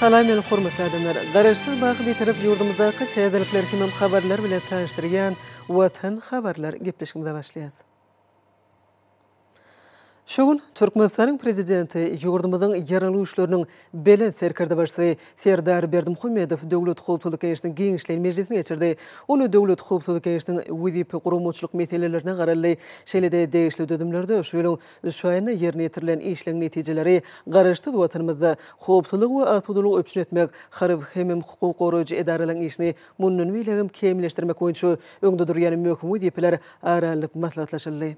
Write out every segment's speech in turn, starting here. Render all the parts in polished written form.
Salam meni hormatly adamlar! Garaşsyz baky Bitarap ýurdumyzdaky täzelikler hemem habarlar bilen tanyşdyrýan Watan habarlar gepleşigimize başlaýas. Şu gün Türkmenistanyň Prezidenti, ýurdumyzyň Ýaragly Güýçleriniň Belent Serkerdebaşysy Serdar Berdimuhamedow Döwlet howpsuzlyk geňeşiniň giňişleýin mejlisini geçirdi. Onda Döwlet howpsuzlyk geňeşiniň wezipe-guramaçylyk meselelerine garaldy. Şeýle-de degişli düzümlerde şu ýylyň üç aýynda ýerine ýetirilen işleň netijeleri, Garaşsyz Watanymyzda howpsuzlygy we asudalygy üpjün etmek, harby hemem hukuk goraýjy edaralaryň işini mundan beýlägem kämilleşdirmek boýunça öňde durýan möhüm wezipeler ara alnyp maslahatlaşyldy.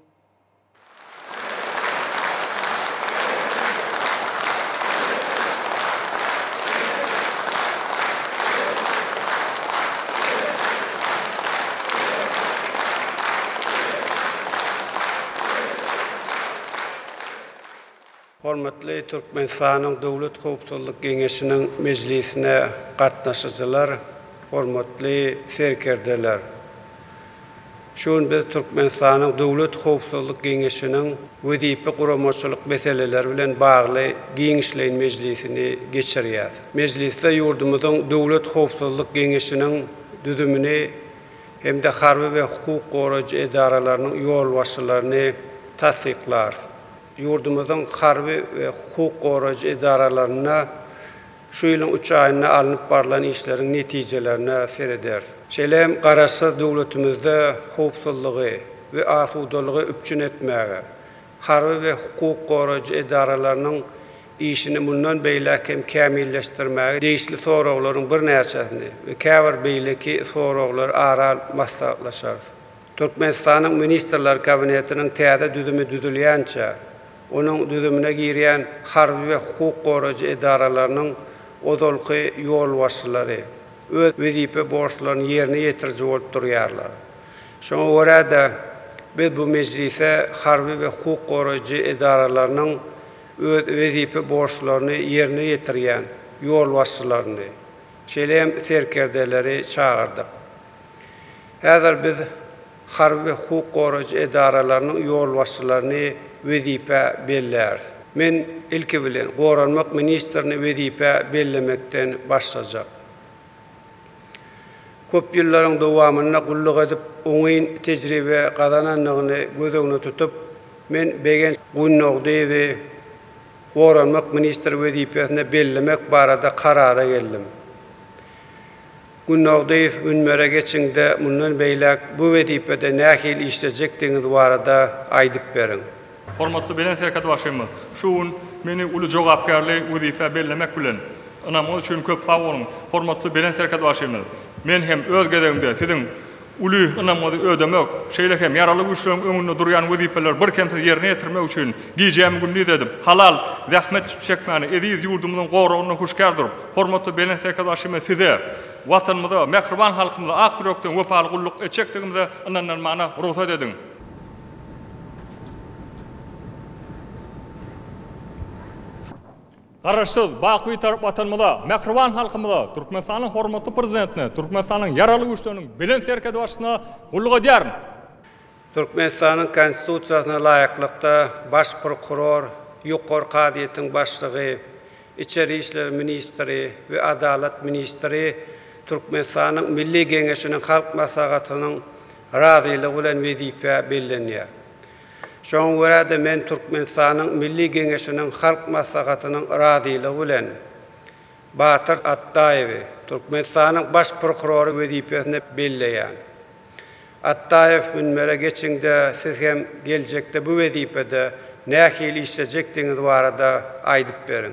Hormatly Türkmenistanyň Döwlet howpsuzlyk geňeşiniň mejlisine gatnaşyjylar, hormatly serkerdeler! Şu gün biz Türkmenistanyň Döwlet howpsuzlyk geňeşiniň wezipe-guramaçylyk meseleleri bilen bagly giňişleýin mejlisini geçirýäris. Mejlisde ýurdumyzyň Döwlet howpsuzlyk geňeşiniň düzümini hem-de harby we hukuk goraýjy edaralarynyň ýolbaşçylaryny tassyklarys. Ýurdumyzyň harby we hukuk goraýjy edaralarynda şu ýylyň üç aýynda alnyp barlan işleriň netijelerine serederis. Şeýle hem Garaşsyz döwletimizde howpsuzlygy we asudalygy üpjün etmäge, harby we hukuk goraýjy edaralarynyň işini mundan beýläk hem kämilleşdirmäge degişli soraglaryň birnäçesini we käbir beýleki soraglary ara alyp maslahatlaşarys. Türkmenistanyň Ministrler Kabinetiniň täze düzümi düzülýänçä, onuň düzümine girýän harby we hukuk goraýjy edaralarynyň ozalky ýolbaşçylary öz wezipe borçlaryny ýerine ýetiriji bolup durýarlar. Şoňa görä-de, biz bu mejlise harby we hukuk goraýjy edaralarynyň öz wezipe borçlaryny ýerine ýetirýän ýolbaşçylaryny, şeýle hem serkerdeleri çagyrdyk. Häzir biz harby we hukuk goraýjy edaralarynyň ýolbaşçylaryny wezipä belläris. Men, ilki bilen, goranmak ministrini wezipä bellemekden başlajak. Köp ýyllaryň dowamynda gulluk edip, oňyn tejribe gazanandygyny göz öňünde tutup, men Begenç Gündogdyýewi goranmak ministri wezipesine bellemek barada karara geldim. Gündogdyýew münbere geçiňde mundan beýläk bu wezipede nähili işlejekdigiňiz barada aýdyp beriň. Hormatly Belent Serkerdebaşymyz, şu gün meni uly jogapkärli wezipä bellemek bilen, ynamyňyz üçin köp sag boluň. Hormatly Belent Serkerdebaşymyz, men hem öz gezegimde siziň uly ynamyňyzy ödemek, şeýle hem Ýaragly Güýçleriň öňünde durýan wezipeleri birkemsiz ýerine ýetirmek üçin gijämi gündiz edip, halal zähmet çekmäni, eziz ýurdumyzyň goragynda hüşgär durup, hormatly Belent Serkerdebaşymyz Size, Watanymyza, mähriban halkymyza ak ýürekden wepaly gulluk etjekdigimize ynandyrmana rugsat ediň! Garaşsyz, baky Bitarap Watanymyza, mähriban halkymyza, Türkmenistanyň hormatly Prezidentine, Türkmenistanyň Ýaragly Güýçleriniň Belent Serkerdebaşysyna gulluk edýärin. Türkmenistanyň Konstitusiýasyna laýyklykda, Baş prokuror, Ýokary kazyýetiň başlygy, içeri işler ministri we adalat ministri Türkmenistanyň Milli Geňeşiniň Halk Maslahatynyň razylygy bilen wezipä bellenýär. Şoňa görä-de, men Türkmenistanyň Milli Geňeşiniň Halk Maslahatynyň razylygy bilen, Batyr Atdaýewi Türkmenistanyň Baş prokurory wezipesine belleýän. Atdaýew, münbere geçiň-de, siz hem geljekde bu wezipede nähili işlejekdigiňiz barada aýdyp beriň.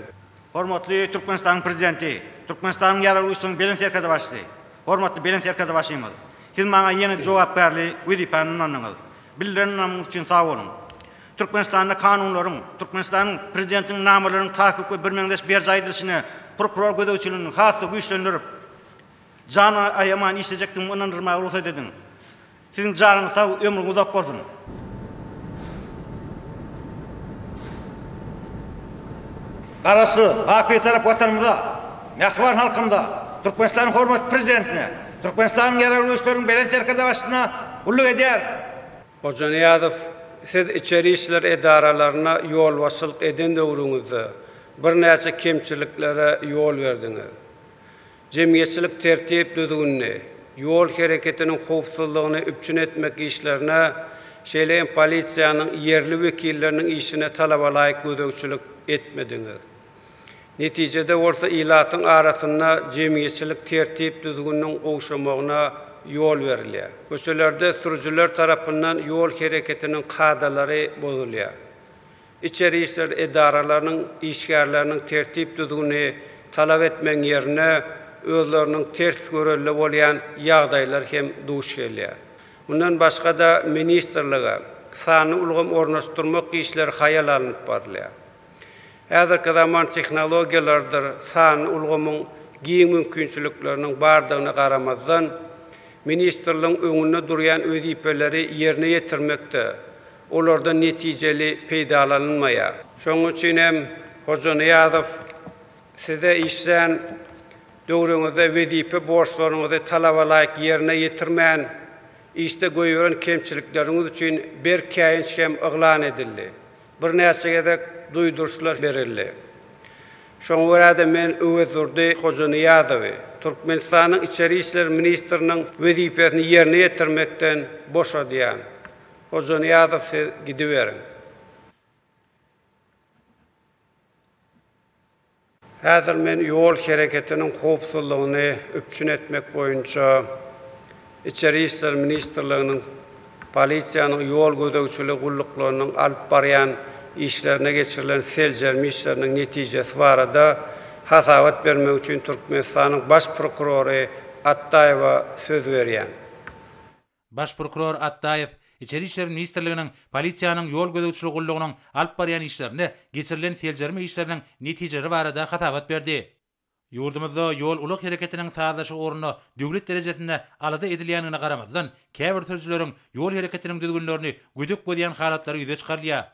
Hormatly Türkmenistanyň Prezidenti, Türkmenistanyň Ýaragly Güýçleriniň Belent Serkerdebaşysy, hormatly Belent Serkerdebaşymyz, Siz maňa ýene jogapkärli wezipäni ynandyňyz. Bildiren ynamyňyz üçin sag boluň. Türkmenistanda kanunlaryň, Türkmenistanyň Prezidentiniň namalarynyň takyk we birmeňzeş berjaý edilişine prokuror gözegçiligini has-da güýçlendirip, jan aýaman işlejekdigimi ynandyrmaga rugsat ediň. Siziň janyňyz sag, ömrüňiz uzak bolsun! Garaşsyz, baky Bitarap Watanymyza, mähriban halkymyza, Türkmenistanyň hormatly Prezidentine, Türkmenistanyň Ýaragly Güýçleriniň Belent Serkerdebaşysyna gulluk edýärin. Hojanyýazow, siz içeri işler edaralaryna ýolbaşçylyk eden döwrüňizde. birnäçe kemçiliklere ýol berdiňiz. Jemgyýetçilik tertip-düzgünini, ýol hereketiniň howpsuzlygyny üpjün etmek işlerine, şeýle hem polisiýanyň ýerli wekilleriniň işine talabalaýyk gözegçilik etmediňiz. Netijede bolsa ilatyň arasynda jemgyýetçilik tertip-düzgüniniň gowşamagyna ýol berilýär. Köçelerde sürüjiler tarapyndan ýol hereketiniň kadalary bozulýar. Içeri işler edaralarynyň işgärleriniň tertip-düzgüni talap etmegiň ýerine özleriniň ters görelde bolýan ýagdaýlar hem duş gelýär. Mundan başga-da ministrlige sanly ulgam ornaşdyrmak işleri haýal alnyp barylýar. Häzirki zaman tehnologiýalarydyr sanly ulgamyň giň mümkinçilikleriniň bardygyna garamazdan, ministrligiň öňünde durýan wezipeleri ýerine ýetirmekde olardan netijeli peýdalanylmaýar. Şonuň üçin hem Hojanyýazow size işlän döwrüňizde wezipe borçlaryňyzy talabalaýyk ýerine ýetirmän, işde goýberen kemçilikleriňiz üçin berk käýinç hem yglan edildi. Birnäçe gezek duýduryşlar berildi. Şoňa görä-de men Öwezdurdy Hojanyýazowy Türkmenistanyň Içeri işler ministriniň wezipesini ýerine ýetirmekden boşadýan. Hojanyýazow siz gidiberiň. Häzir men ýol hereketiniň howpsuzlygyny üpjün etmek boýunça Içeri işler ministrliginiň, polisiýanyň ýol gözegçiligi gulluklarynyň alyp barýan işlerine geçirilen seljerme işleriniň netijesi barada hasabat bermek üçin Türkmenistanyň Baş prokurory Atdaýewa söz berýän. Baş prokuror Atdaýew Içeri işler ministrliginiň polisiýanyň ýol gözegçiligi gullugynyň alyp barýan işlerinde geçirilen seljerme işleriniň netijeleri barada hasabat berdi. Ýurdumyzda ýol-ulag hereketiniň sazlaşygy ugrunda döwlet derejesinde alada edilýändigine garamazdan, käbir sürüjileriň ýol hereketiniň düzgünlerini gödek bozýan halatlary ýüze çykarylýar.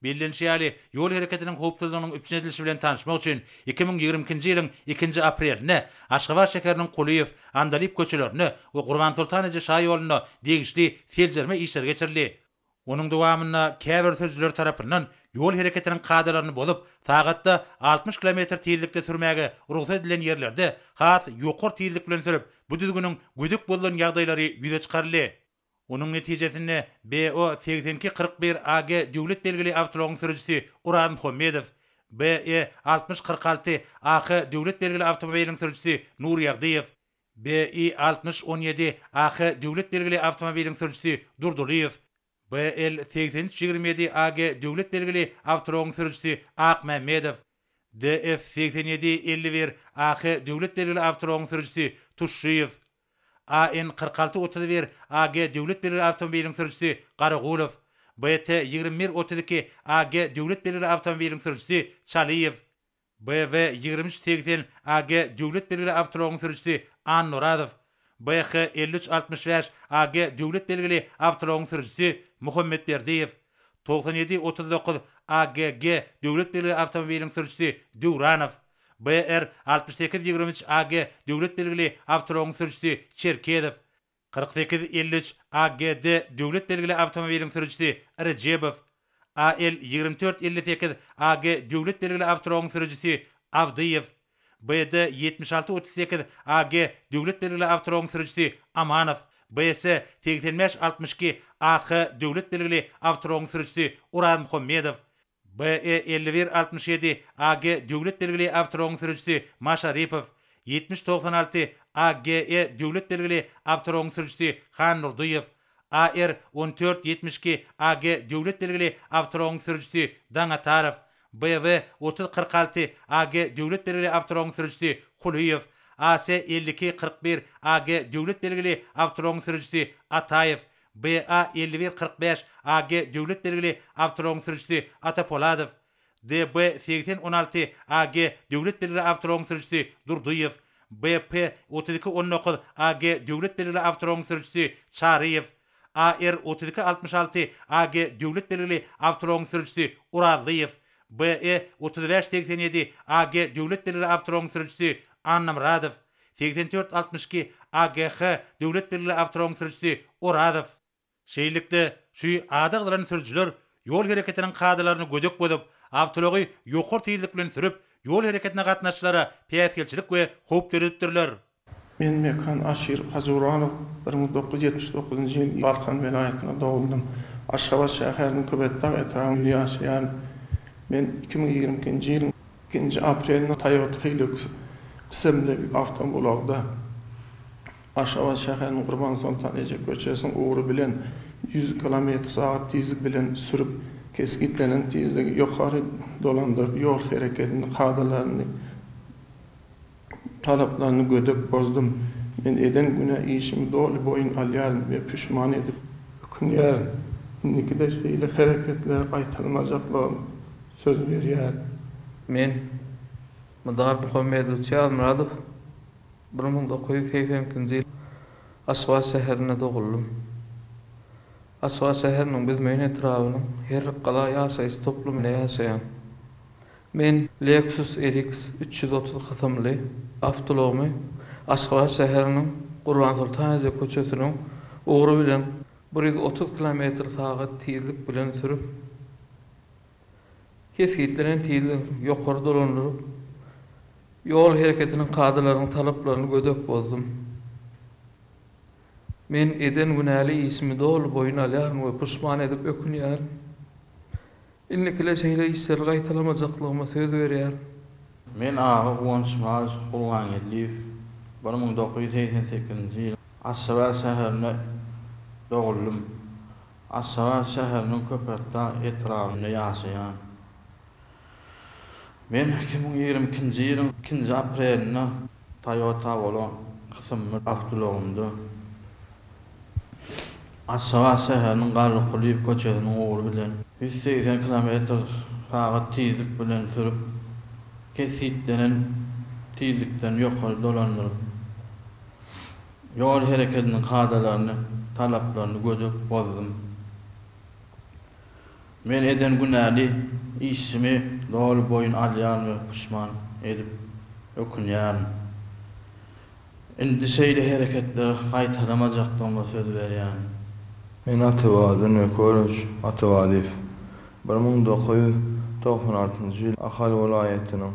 Bellenişi ýaly, ýol hereketiniň howpsuzlygynyň üpjün edilişi bilen tanyşmak üçin 2022-nji ýylyň ikinji aprelinde Aşgabat şäheriniň Kulyýew, Andalyp köçelerinde we Gurbansoltan eje şaýolunda degişli seljerme işleri geçirildi. Onuň dowamynda käbir sürüjiler tarapyndan ýol hereketiniň kadalaryny bozup, sagatda 60 kilometr tizlikde sürmäge rugsat edilen ýerlerde has ýokary tizlik bilen sürüp, bu düzgüniň gödek bozulan ýagdaýlary ýüze çykaryldy. Onuň netijesinde BO 82 41 AG döwlet belgili awtoulagyň sürüjisi Orazmuhammedow, BE 60 46 AH döwlet belgili awtomobiliň sürüjisi Nurýagdyýew, BI 60 17 AH döwlet belgili awtomobiliň sürüjisi Durdylyýew, BL 83 27 AG döwlet belgili awtoulagyň sürüjisi Akmämmedow, DF 87 51 AH döwlet belgili awtoulagyň sürüjisi Tuşşyýew, AN 46 31 AG döwlet belgili awtomobiliň sürüjisi Garagulow, BT 21 32 AG döwlet belgili awtomobiliň sürüjisi Çalyýew, BV 23 80 AG döwlet belgili awtoulagyň sürüjisi Annorazow, BH 53 65 AG döwlet belgili awtoulagyň sürüjisi Muhammetberdiýew, 97 39 AGG döwlet belgili awtomobiliň sürüjisi Döwranow, BR 68 23 AG döwlet belgili awtoulagyň sürüjisi Çerkezow, 48 53 AGD döwlet belgili awtomobiliň sürüjisi Rejebow, AL 24 58 AG döwlet belgili awtoulagyň sürüjisi Abdyýew, BD 76 38 AG döwlet belgili awtoulagyň sürüjisi Amanow, BS 85 62 AH döwlet belgili awtoulagyň sürüjisi Orazmuhammedow, BE 51 67 AG döwlet belgili awtoulagyň sürüjisi Maşaripow, 70 96 AGE döwlet belgili awtoulagyň sürüjisi Handurdyýew, AR 14 72 AG döwlet belgili awtoulagyň sürüjisi Daňatarow, BW 30 46 AG döwlet belgili awtoulagyň sürüjisi Kulyýew, AS 52 41 AG döwlet belgili awtoulagyň sürüjisi Ataýew, BA 51 45 AG döwlet belgili awtoulagyň sürüjisi Ata Poladow, DB 80 16 AG döwlet belgili awtoulagyň sürüjisi Durdyýew, BP 32 19 AG döwlet belgili awtoulagyň sürüjisi Çaryýew, AR 32 66 AG döwlet belgili awtoulagyň sürüjisi Orazlyýew, BE 35 87 AG döwlet belgili awtoulagyň sürüjisi Annamyradow, 84 62 AGH döwlet belgili awtoulagyň sürüjisi Orazow. Şeýlelikde, şu ady agzalan sürüjiler ýol hereketiniň kadalaryny gödek bozup, awtoulagy ýokary tizlik bilen sürüp, ýol hereketine gatnaşyjylara päsgelçilik we howp döredipdirler. Men Mekan Aşyrow Hajyguranow 1979-njy ýyl Balkan welaýatynda doguldym. Aşgabat şäheriniň Köpetdag etrabynda ýaşaýaryn. Men 2022-nji ýylyň ikinji aprelinde Toyota Hilux kysymly awtoulagda Aşgabat şäheriniň Gurbansoltan eje köçesiniň ugry bilen 100 kilometr sagat tizlik bilen sürüp, kesgitlenen tizligi ýokary dolandyryp, ýol hereketiniň kadalaryny talaplaryny gödek bozdum. Men eden günä işimi doly boýun alýaryn we puşman edip ökünýärin. Indikide şeýle hereketleri gaýtalmajaklygyma söz berýärin. Men, Mydar Muhammedowiç Ýazmyradow, 1982-nji ýyl Aşgabat şäherinde doguldym. Aşgabat şäheriniň Büzmeýin etrabynyň Herrikgala ýaşaýyş toplumynda ýaşaýan. Men Lexus RX 330 kysymly awtoulagymy Aşgabat şäheriniň Gurbansoltan eje köçesiniň ugry bilen 130 kilometr sagat tizlik bilen sürüp, kesgitlenen tizligiň ýokary dolandyryp, ýol hereketiniň kadalarynyň talaplaryny gödek bozdum. Men eden günäli işimi doly boýun alýaryn we puşman edip ökünýärin. Indikile şeýle işleri gaýtalamajaklygyma söz berýärin. Men Aga Guwançmyradowiç Gurbangeldiýew, 1988-nji ýyl Aşgabat şäherinde doguldym. Aşgabat şäheriniň Köpetdag etrabynda ýaşaýan. Men 2022-nji ýylyň ikinji aprelinde Toyota bolan kysymly awtoulagymda Aşgabat şäheriniň Garry Kulyýew köçesiniň ugry bilen 180 kilometr sagat tizlik bilen sürüp, kesgitlenen tizlikden ýokary dolandyryp, ýol hereketiniň kadalaryny, talaplaryny gödek bozdum. Men eden günäli işimi doly boýun alýaryn we puşman edip ökünýärin. Indi şeýle hereketleri gaýtalamajakdygyma söz berýärin. Men Atabaly Nökerowiç Atabalyýew. 1996-njy ýyl Ahal welaýatynyň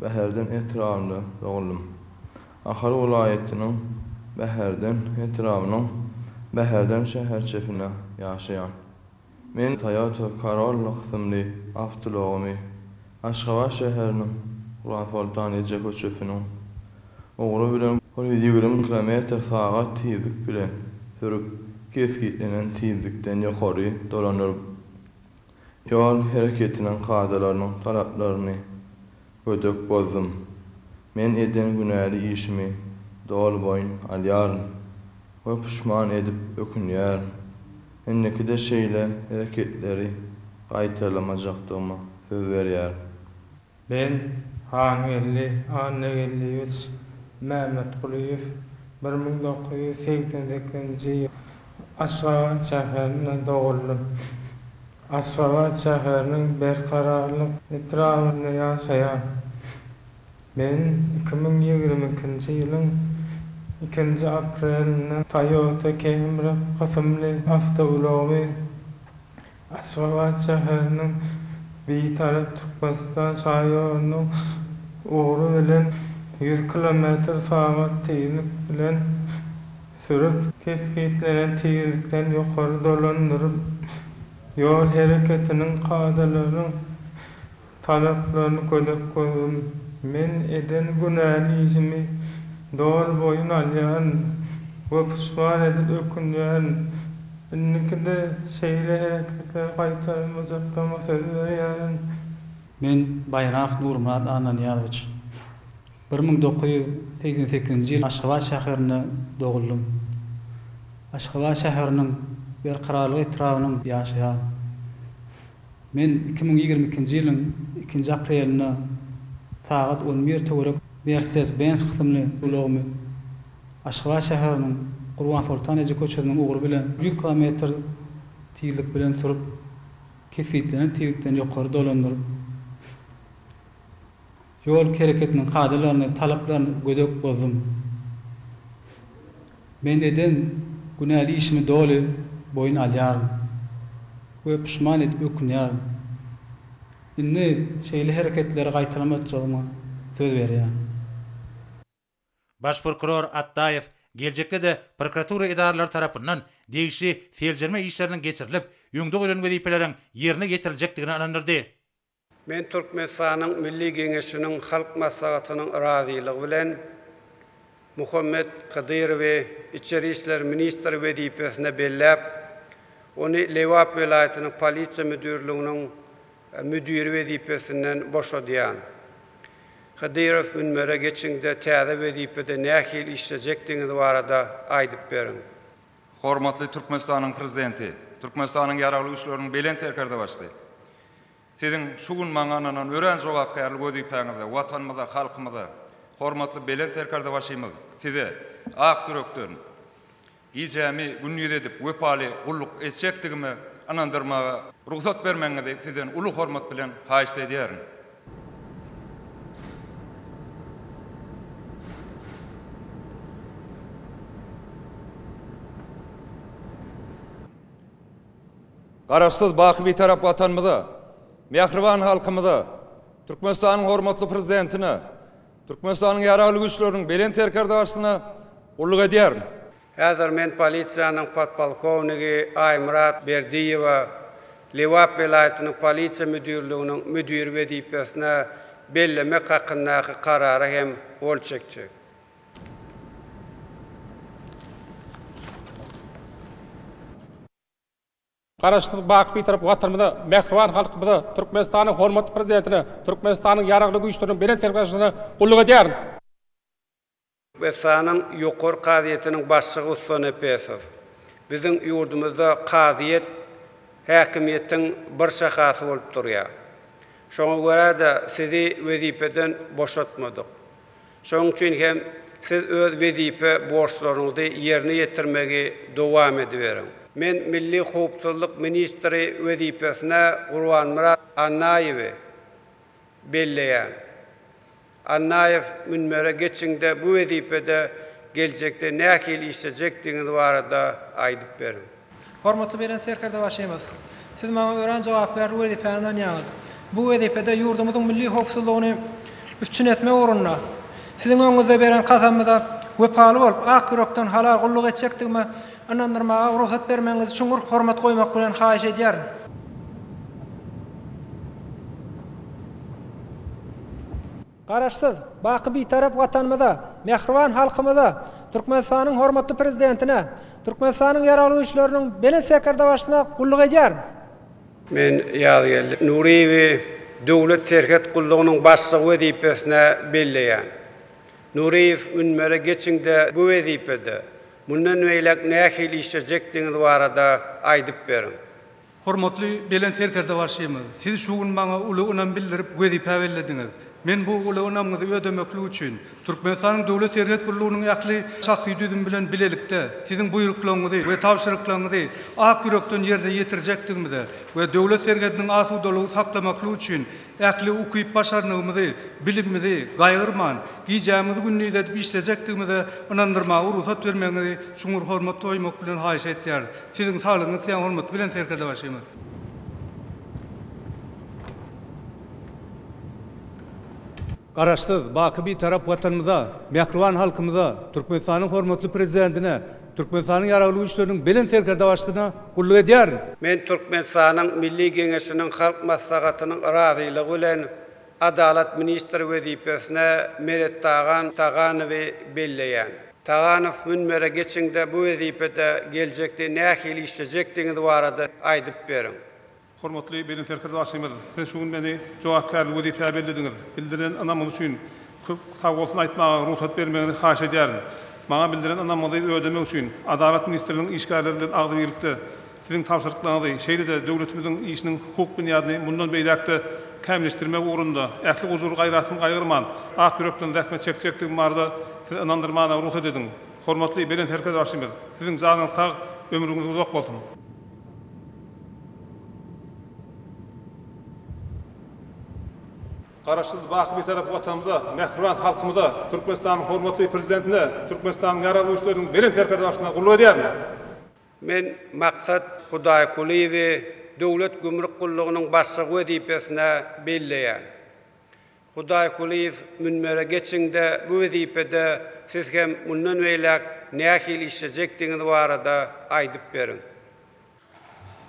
Bäherden etrabynda doguldym. Ahal welaýatynyň Bäherden etrabynyň Bäherden şäherçesinde ýaşaýan. Men Toyota Corolla kysymly awtoulagymy Aşgabat şäheriniň Gurbansoltan eje köçesiniň ugry bilen 120 kilometr sagat tizlik bilen sürüp, kesgitlenen tizlikden ýokary dolandyryp, ýol hereketiniň kadalarynyň talaplaryny gödek bozdum. Men eden günäli işimi doly boýun alýaryn we puşman edip ökünýärin. Indikide şeýle hereketleri gaýtalamajakdygyma söz berýärin. Men, Hangeldi Annageldiýewiç Mämmetgulyýew, 1988-nji ýyl Aşgabat şäherinde doguldym. Aşgabat şäheriniň Berkararlyk etrabynda ýaşaýan. Men 2022-nji ýylyň ikinji aprelinde Toyota Camry kysymly awtoulagymy Aşgabat şäheriniň Bitarap Türkmenistan şaýolunyň ugry bilen 100 kilometr sagat tizlik bilen sürüp, kesgitlenen tizlikden ýokary dolandyryp, ýol hereketiniň kadalarynyň talaplaryny gödek bozdum. Men eden günäli işimi doly boýun alýaryn we puşman edip ökünýärin. Indikide şeýle hereketleri gaýtalamajakdygyma söz berýärin. Men Baýramow Nurmyrat Annanyýazowiç. 1988-nji ýyl Aşgabat şäherinde doguldym. Aşgabat şäheriniň Berkararlyk etrabynyň ýaşaýaryn. Men 2022-nji ýylyň ikinji aprelinde sagat on bir töwerek Mercedes-Benz kysymly ulagymy Aşgabat şäheriniň Gurbansoltan eje köçesiniň ugry bilen ýüz kilometr tizlik bilen sürüp, kesgitlenen tizlikden ýokary dolandyryp, Ýol hereketiniň kadalaryny, talaplaryny gödek bozdum. Men eden günäli işimi doly boýun alýaryn we puşman edip ökünýärin. Indi şeýle hereketleri gaýtalamatjagyma söz berýän. Baş prokuror Atdaýew geljekde-de prokuratura edaralary tarapyndan degişli seljerme işleriniň geçirilip, öňde goýlan wezipeleriň ýerine ýetiriljekdigine ynandyrdy. Men Türkmenistanyň Milli Geňeşiniň Halk Maslahatynyň razylygy bilen Muhammet Hydyrowy içeri işler ministri wezipesine belläp, ony Lebap welaýatynyň Polisiýa müdirliginiň müdiri wezipesinden boşadýan. Hydyrow münbere geçiňde täze wezipede nähili işlejekdigiňiz barada aýdyp beriň. Hormatly Türkmenistanyň Prezidenti, Türkmenistanyň Ýaragly Güýçleriniň Belent Serkerdebaşysy! Siziň şu gün maňa ynanan örän jogapkärli wezipäňizde Watanymyza, halkymyza, hormatly Belent Serkerdebaşymyz Size ak ýürekden gijämi gündiz edip wepaly gulluk etjekdigime ynandyrmaga rugsat bermegiňizi Sizden uly hormat bilen haýyşt edýärin. Garaşsyz, baky Bitarap Watanymyza, mähriban halkymyza, Türkmenistanyň hormatly Prezidentine, Türkmenistanyň Ýaragly Güýçleriniň Belent Serkerdebaşysyna gulluk edýärin. Häzir men polisiýanyň podpolkownigi Aýmyrat Berdiýewe Lebap welaýatynyň polisiýa müdirliginiň müdiri wezipesine bellemek hakyndaky karara hem gol çekjek. Garaşsyz, baky Bitarap Watanymyza, mähriban halkymyza, Türkmenistanyň hormatly Prezidentine, Türkmenistanyň Ýaragly Güýçleriniň Belent Serkerdebaşysyna gulluk edýärin. Özbegistanyň Ýokary kazyýetiniň başlygy Ussa Nepesow, Biziň ýurdumyzda kazyýet häkimiýetiň bir şahasy bolup durýar. Şoňa görä-de sizi wezipeden boşatmadyk. Şonuň üçin hem siz öz wezipe borçlaryňyzy ýerine ýetirmegi dowam ediberiň. Men Milli howpsuzlyk ministri wezipesine Gurbanmyrat Annaýewi belleýän. Annaýew münbere geçiňde bu wezipede geljekde nähili işlejekdigiňiz barada aýdyp beriň. Hormatly Belent Serkerdebaşymyz! Siz maňa örän jogapkärli wezipäni ynanýaňyz. Bu wezipede ýurdumyzyň milli howpsuzlygyny üpjün etmek ugrunda Siziň öňüňizde beren kasamyza wepaly bolup, ak ýürekden halal gulluk etjekdigime ynandyrmaga rugsat bermegiňizi çuňňur hormat goýmak bilen haýyş edýärin. Garaşsyz, baky Bitarap Watanymyza, mähriban halkymyza, Türkmenistanyň hormatly Prezidentine, Türkmenistanyň Ýaragly Güýçleriniň Belent Serkerdebaşysyna gulluk edýärin. Men Ýazgeldi Nuryýewi Döwlet serhet gullugynyň başlygy wezipesine belleýän. Nuryýew münbere geçiňde bu wezipede mundan beýläk nähili işlejekdigiňiz barada aýdyp beriň. Hormatly Belent Serkerdebaşymyz, Siz şu gün maňa uly ynam bildirip wezipä bellediňiz. Men bu uly ynamyňyzy ödemeklik üçin, Türkmenistanyň Döwlet serhet gullugynyň ähli şahsy düzümi bilen bilelikde Siziň buýruklaryňyzy we tabşyryklaryňyzy ak ýürekden ýerine ýetirjekdigimize we Döwlet serhediniň asudalygy saklamaklyk üçin ähli ukyp-başarnygymyzy, bilimimizi gaýgyrman, gijämizi gündiz edip işlejekdigimize ynandyrmaga rugsat bermegiňizi çuňňur hormat goýmak bilen haýyş etýäris. Siziň saglygyňyzy isleýän hormatly Belent Serkerdebaşymyz. Garaşsyz, baky Bitarap Watanymyza, mähriban halkymyza, Türkmenistanyň hormatly Prezidentine, Türkmenistanyň Ýaragly Güýçleriniň Belent Serkerdebaşysyna gulluk edýärin. Men Türkmenistanyň Milli Geňeşiniň Halk Maslahatynyň razylygy bilen Adalat ministri wezipesine Merettagan Taganowy belleýän. Taganow münbere geçiňde bu wezipede geljekde nähili işlejekdigiňiz barada aýdyp beriň. Hormatly Belent Serkerdebaşymyz, Siz şu gün meni jogapkärli wezipä bellediňiz. Bildiren ynamyňyz üçin köp sagbolsun aýtmaga rugsat bermegiňizi haýyş edýärin. Maňa bildiren ynamyňyzy ödemek üçin Adalat ministrliginiň işgärleri bilen agzybirlikde Siziň tabşyryklaryňyzy, şeýle-de döwletimiziň işiniň hukuk binýadyny mundan beýläk-de kämilleşdirmek ugrunda ähli gujur-gaýratymy gaýgyrman, ak ýürekden zähmet çekjekdigim barada Sizi ynandyrmana rugsat ediň. Hormatly Belent Serkerdebaşymyz, Siziň janyňyz sag, ömrüňiz uzak bolsun! Garaşsyz, baky Bitarap Watanymyza, mähriban halkymyza, Türkmenistanyň hormatly Prezidentine, Türkmenistanyň Ýaragly Güýçleriniň Belent Serkerdebaşyna gulluk edýärin. Men Maksat Hudaýkulyýewi. Döwlet gümrük gullugynyň başlygy wezipesine belleýän. Hudaýkulyýew münbere geçiňde bu wezipede siz hem mundan beýläk nähili işlejekdigiňiz barada aýdyp beriň.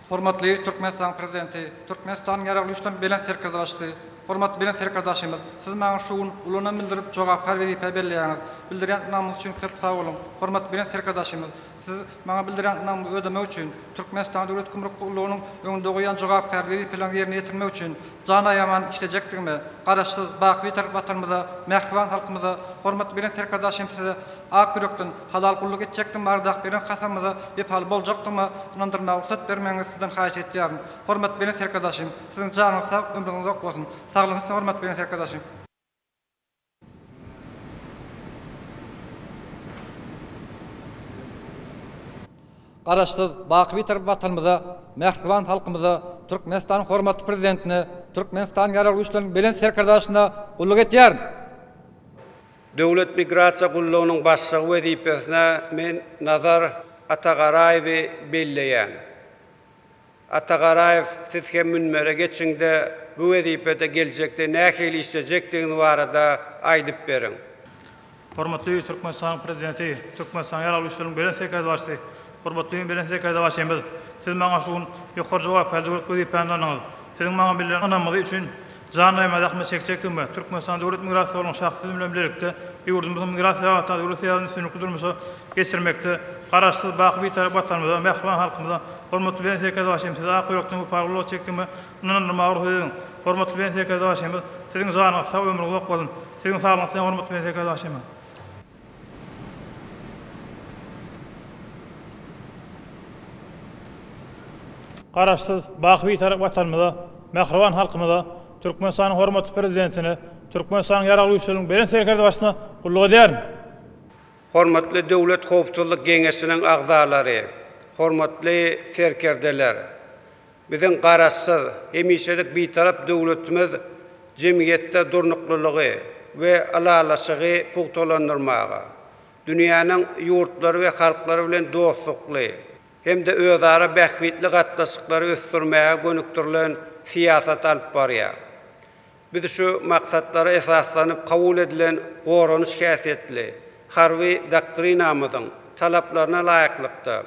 Hormatly Türkmenistanyň Prezidenti, Türkmenistanyň Ýaragly Güýçleriniň Belent Serkerdebaşysy, hormatly Belent Serkerdebaşymyz, Siz maňa şu gün uly ynam bildirip, jogapkär wezipä belleýäňiz. Bildirýän ynamyňyz üçin köp sag boluň. Hormatly Belent Serkerdebaşymyz, Siz maňa bildirýän ynamyňyzy ödemek üçin, Türkmenistanyň Döwlet gümrük gullugynyň öňünde goýan jogapkär wezipeleriňizi ýerine ýetirmek üçin jan aýaman işlejekdigime, Garaşsyz, baky Bitarap Watanymyza, mähriban halkymyza, hormatly Belent Serkerdebaşym Size ak ýürekden halal gulluk etjekdigim baradaky beren kasamyza wepaly boljakdygyma ynandyrmaga rugsat bermegiňizi Sizden haýyş etýärin. Hormatly Belent Serkerdebaşym, Siziň janyňyz sag, ömrüňiz uzak bolsun! Saglygyňyz hormatly Belent Serkerdebaşym! Garaşsyz, baky Bitarap Watanymyza, mähriban halkymyza, Türkmenistanyň hormatly Prezidentine, Türkmenistanyň Ýaragly Güýçleriniň Belent Serkerdebaşyna gulluk etýärin. Döwlet migrasiýa gullugynyň başlygy wezipesine men Nazar Atagaraýewi belleýän. Atagaraýew, siz hem münbere geçiň-de, bu wezipede geljekde nähili işlejekdigiňiz barada aýdyp beriň. Hormatly Türkmenistanyň Prezidenti, Türkmenistanyň Ýaragly Güýçleriniň Belent Serkerdebaşysy, hormatly Belent Serkerdebaşymyz, Siz maňa şu gün ýokary jogapkärli döwlet wezipäni ynandyňyz. Siziň maňa bildiren ynamyňyz üçin jan aýaman zähmet çekjekdigime, Türkmenistanyň Döwlet migrasiýa gullugynyň şahsy düzümi bilen bilelikde ýurdumyzyň migrasiýa babatdaky döwlet syýasatyny üstünlikli durmuşa geçirmekde, Garaşsyz, baky Bitarap Watanymyza, mähriban halkymyza, hormatly Belent Serkerdebaşymyz Size ak ýürekden wepaly gulluk etjekdigime ynandyrmaga rugsat ediň. Hormatly Belent Serkerdebaşymyz, Siziň janyňyz sag, ömrüňiz uzak bolsun! Siziň saglygyňyz isleýän hormatly Belent Serkerdebaşymyz. Garaşsyz, baky Bitarap Watanymyza, mähriban halkymyza, Türkmenistanyň hormatly Prezidentine, Türkmenistanyň Ýaragly Güýçleriniň Belent Serkerdebaşysyna gulluk edýärin. Hormatly Döwlet howpsuzlyk geňeşiniň agzalary, hormatly serkerdeler! Biziň Garaşsyz, hemişelik Bitarap döwletimiz jemgyýetde durnuklylygy we ylalaşygy pugtalandyrmaga, dünýäniň ýurtlary we halklary bilen dostlukly hem-de özara bähbitli gatnaşyklary ösdürmäge gönükdirilen syýasaty alyp barýar. Biz şu maksatlara esaslanyp kabul edilen goranyş häsiýetli Harby doktrinamyzyň talaplaryna laýyklykda,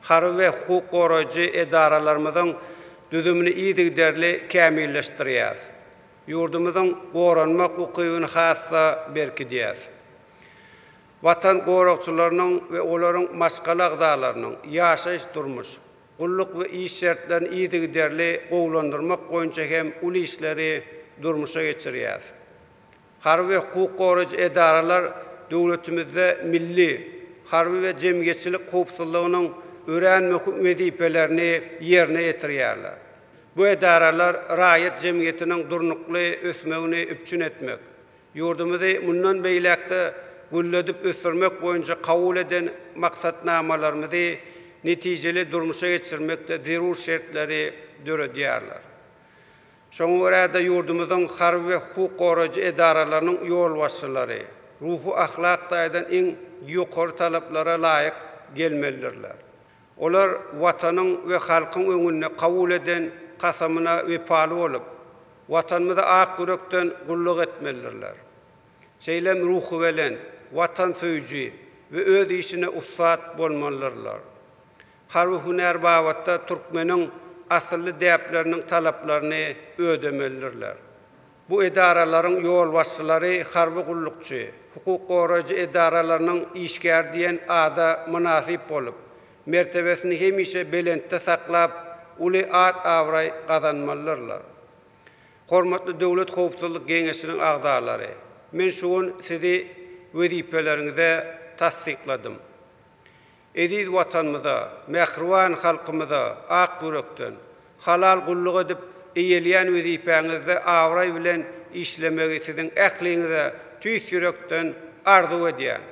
harby we hukuk goraýjy edaralarymyzyň düzümini yzygiderli kämilleşdirýäris, ýurdumyzyň goranmak ukybyny has-da berkidýäris. Watan goragçylarynyň we olaryň maşgala agzalarynyň ýaşaýyş-durmuş, gulluk we iş şertlerini yzygiderli gowulandyrmak boýunça hem uly işleri durmuşa geçirýäris. Harby we hukuk goraýjy edaralar döwletimizde milli, harby we jemgyýetçilik howpsuzlygynyň örän möhüm wezipelerini ýerine ýetirýärler. Bu edaralar raýat jemgyýetiniň durnukly ösmegini üpjün etmek, Ýurdumyzy mundan beýläk-de gülledip ösdürmek boýunça kabul eden maksatnamalarymyzy netijeli durmuşa geçirmekde zerur şertleri döredýärler. Şoňa görä-de, ýurdumyzyň harby we hukuk goraýjy edaralarynyň ýolbaşçylary ruhy-ahlak taýdan iň ýokary talaplara laýyk gelmelidirler. Olar Watanyň we halkyň öňünde kabul eden kasamyna wepaly bolup, Watanymyza ak ýürekden gulluk etmelidirler. Şeýle hem ruhubelent, watansöýüji we öz işine ussat bolmalydyrlar. Harby hünär babatda türkmeniň asylly däpleriniň talaplaryny ödemelidirler. Bu edaralaryň ýolbaşçylary harby gullukçy, hukuk goraýjy edaralarynyň işgäri diýen ada mynasyp bolup, mertebesini hemişe belentde saklap, uly at-abraý gazanmalydyrlar. Hormatly Döwlet howpsuzlyk geňeşiniň agzalary, men şu gün sizi wezipeleriňize tassykladym. Eziz Watanymyza, mähriban halkymyza ak ýürekden, halal gulluk edip, eýeleýän wezipäňizde abraý bilen işlemegi siziň ähliňize tüýs ýürekden arzuw edýän.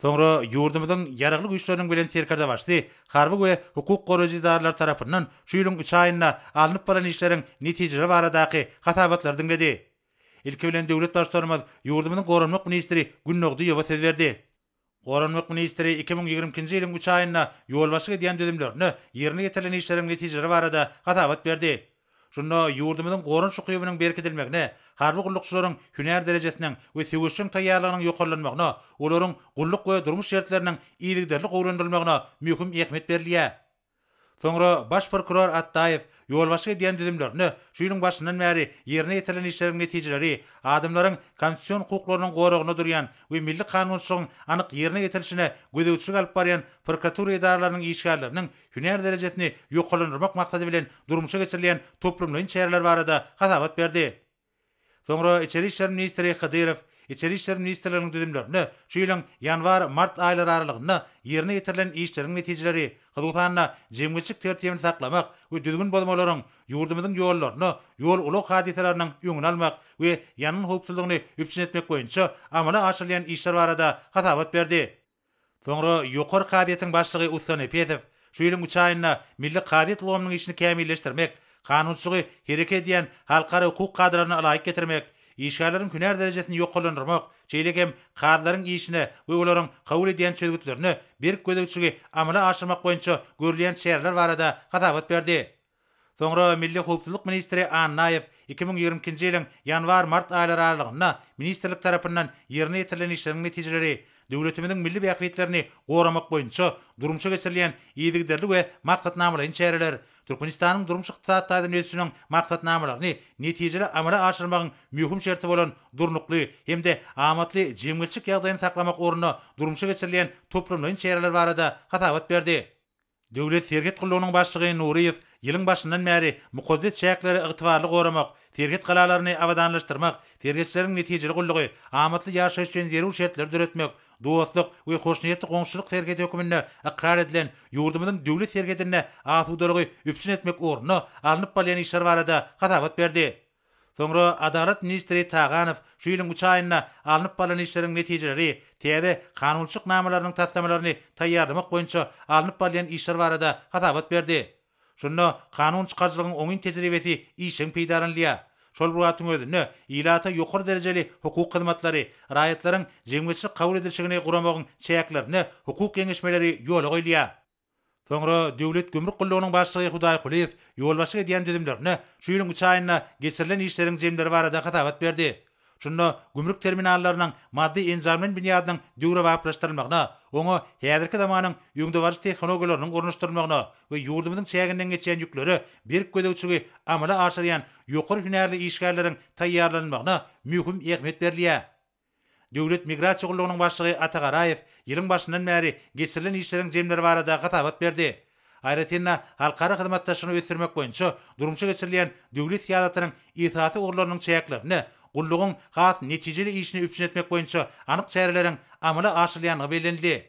Soňra ýurdumyzyň Ýaragly Güýçleriniň Belent Serkerdebaşysy harby we hukuk goraýjy edaralary tarapyndan şu ýylyň üç aýynda alnyp barlan işleriň netijeleri baradaky hasabatlary diňledi. Ilki bilen döwlet Baştutanymyz ýurdumyzyň goranmak ministri Gündogdyýewa söz berdi. Goranmak ministri 2022-nji ýylyň üç aýynda ýolbaşçylyk edýän düzümlerinde ýerine ýetirilen işleriň netijeleri barada hasabat berdi. Şunda ýurdumyzyň goranyş ukybynyň berkidilmegine, harby gullukçylaryň hünär derejesiniň we söweşjeň taýýarlygynyň ýokarlanmagyna, olaryň gulluk we durmuş şertleriniň yzygiderli gowulandyrylmagyna möhüm ähmiýet berilýär. Soňra baş prokuror Atdaýew ýolbaşçylyk edýän düzümlerinde şu ýylyň başyndan bäri ýerine ýetirilen işleriň netijeleri, adamlaryň konstitusion hukuklarynyň goragynda durýan we milli kanunçylygyň anyk ýerine ýetirilişine gözegçilik alyp barýan prokuratura edaralarynyň işgärleriniň hünär derejesini ýokarlandyrmak maksady bilen durmuşa geçirilýän toplumlaýyn çäreler barada hasabat berdi. Soňra içeri işler ministri Hydyrow Içeri işler ministrliginiň düzümlerinde şu ýylyň ýanwar-mart aýlary aralygynda ýerine ýetirilen işleriň netijeleri, hususan-da, jemgyýetçilik tertibini saklamak we düzgün bozmalaryň, ýurdumyzyň ýollarynda ýol-ulag hadysalarynyň öňüni almak we ýangyn howpsuzlygyny üpjün etmek boýunça amala aşyrylýan işler barada hasabat berdi. Soňra Ýokary kazyýetiň başlygy Ussa Nepesow şu ýylyň üç aýynda milli kazyýet ulgamynyň işini kämilleşdirmek, kanunçylygy hereket edýän halkara hukuk kadalaryna ylaýyk getirmek, işgärleriň hünär derejesini ýokarlandyrmak, şeýle hem kazylaryň işine we olaryň kabul edýän çözgütlerine berk gözegçiligi amala aşyrmak boýunça görülýän çäreler barada hasabat berdi. Soňra Milli howpsuzlyk ministri Annaýew 2022-nji ýylyň ýanwar-mart aýlary aralygynda ministrlik tarapyndan ýerine ýetirilen işleriň netijeleri, döwletimiziň milli bähbitlerini goramak boýunça durmuşa geçirilýän yzygiderli we maksatnamalaýyn çäreler, Türkmenistanyň durmuş-ykdysady taýdan ösüşiniň maksatnamalaryny netijeli amala aşyrmagyň möhüm şerti bolan durnukly hem-de amatly jemgyýetçilik ýagdaýyny saklamak ugrunda durmuşa geçirilýän toplumlaýyn çäreler barada hasabat berdi. Döwlet serhet gullugynyň başlygy Nuryýew ýylyň başyndan bäri mukaddes çäkleri ygtybarly goramak, serhet galalaryny abadanlaşdyrmak, serhetçileriň netijeli gullugy, amatly ýaşaýyş üçin zerur şertleri döretmek, dostluk we hoşniýetli goňşuçylyk serhedi hökmünde ykrar edilen ýurdumyzyň döwlet serhedinde asudalygy üpjün etmek ugrunda alnyp barylýan işler barada hasabat berdi. Soňra Adalat ministri Taganow şu ýylyň üç aýynda alnyp barlan işleriň netijeleri, täze kanunçylyk namalarynyň taslamalaryny taýýarlamak boýunça alnyp barylýan işler barada hasabat berdi. Şunda kanun çykaryjylygyň oňyn tejribesi işjeň peýdalanylýar. Şol bir wagtyň özünde, ilata ýokary derejeli hukuk hyzmatlary, raýatlaryň jemgyýetçilik kabul edilişigini guramagyň çäklerinde hukuk geňeşmeleri ýola goýulýar. Soňra Döwlet gümrük gullugynyň başlygy Hudaý Kulyýew ýolbaşçylyk edýän düzümlerinde şu ýylyň üç aýynda geçirilen işleriň jemleri barada hasabat berdi. Şunda gümrük terminallarynyň maddy-enjamlaýyn binýadynyň döwrebaplaşdyrylmagyna, oňa häzirki zamanyň öňdebaryjy tehnologiýalarynyň ornaşdyrylmagyna we ýurdumyzyň çäginden geçýän ýüklere berk gözegçiligi amala aşyrýan ýokary hünärli işgärleriň taýýarlanylmagyna möhüm ähmiýet berilýär. Döwlet migrasiýa gullugynyň başlygy Ata Garaýew ýylyň başyndan bäri geçirilen işleriň jemleri barada hasabat berdi. Aýratyn-da, halkara hyzmatdaşlygyny ösdürmek boýunça durmuşa geçirilýän döwlet syýasatynyň esasy ugurlarynyň çäklerinde gullugyň has netijeli işini üpjün etmek boýunça anyk çäreleriň amala aşyrylýandygy bellenildi.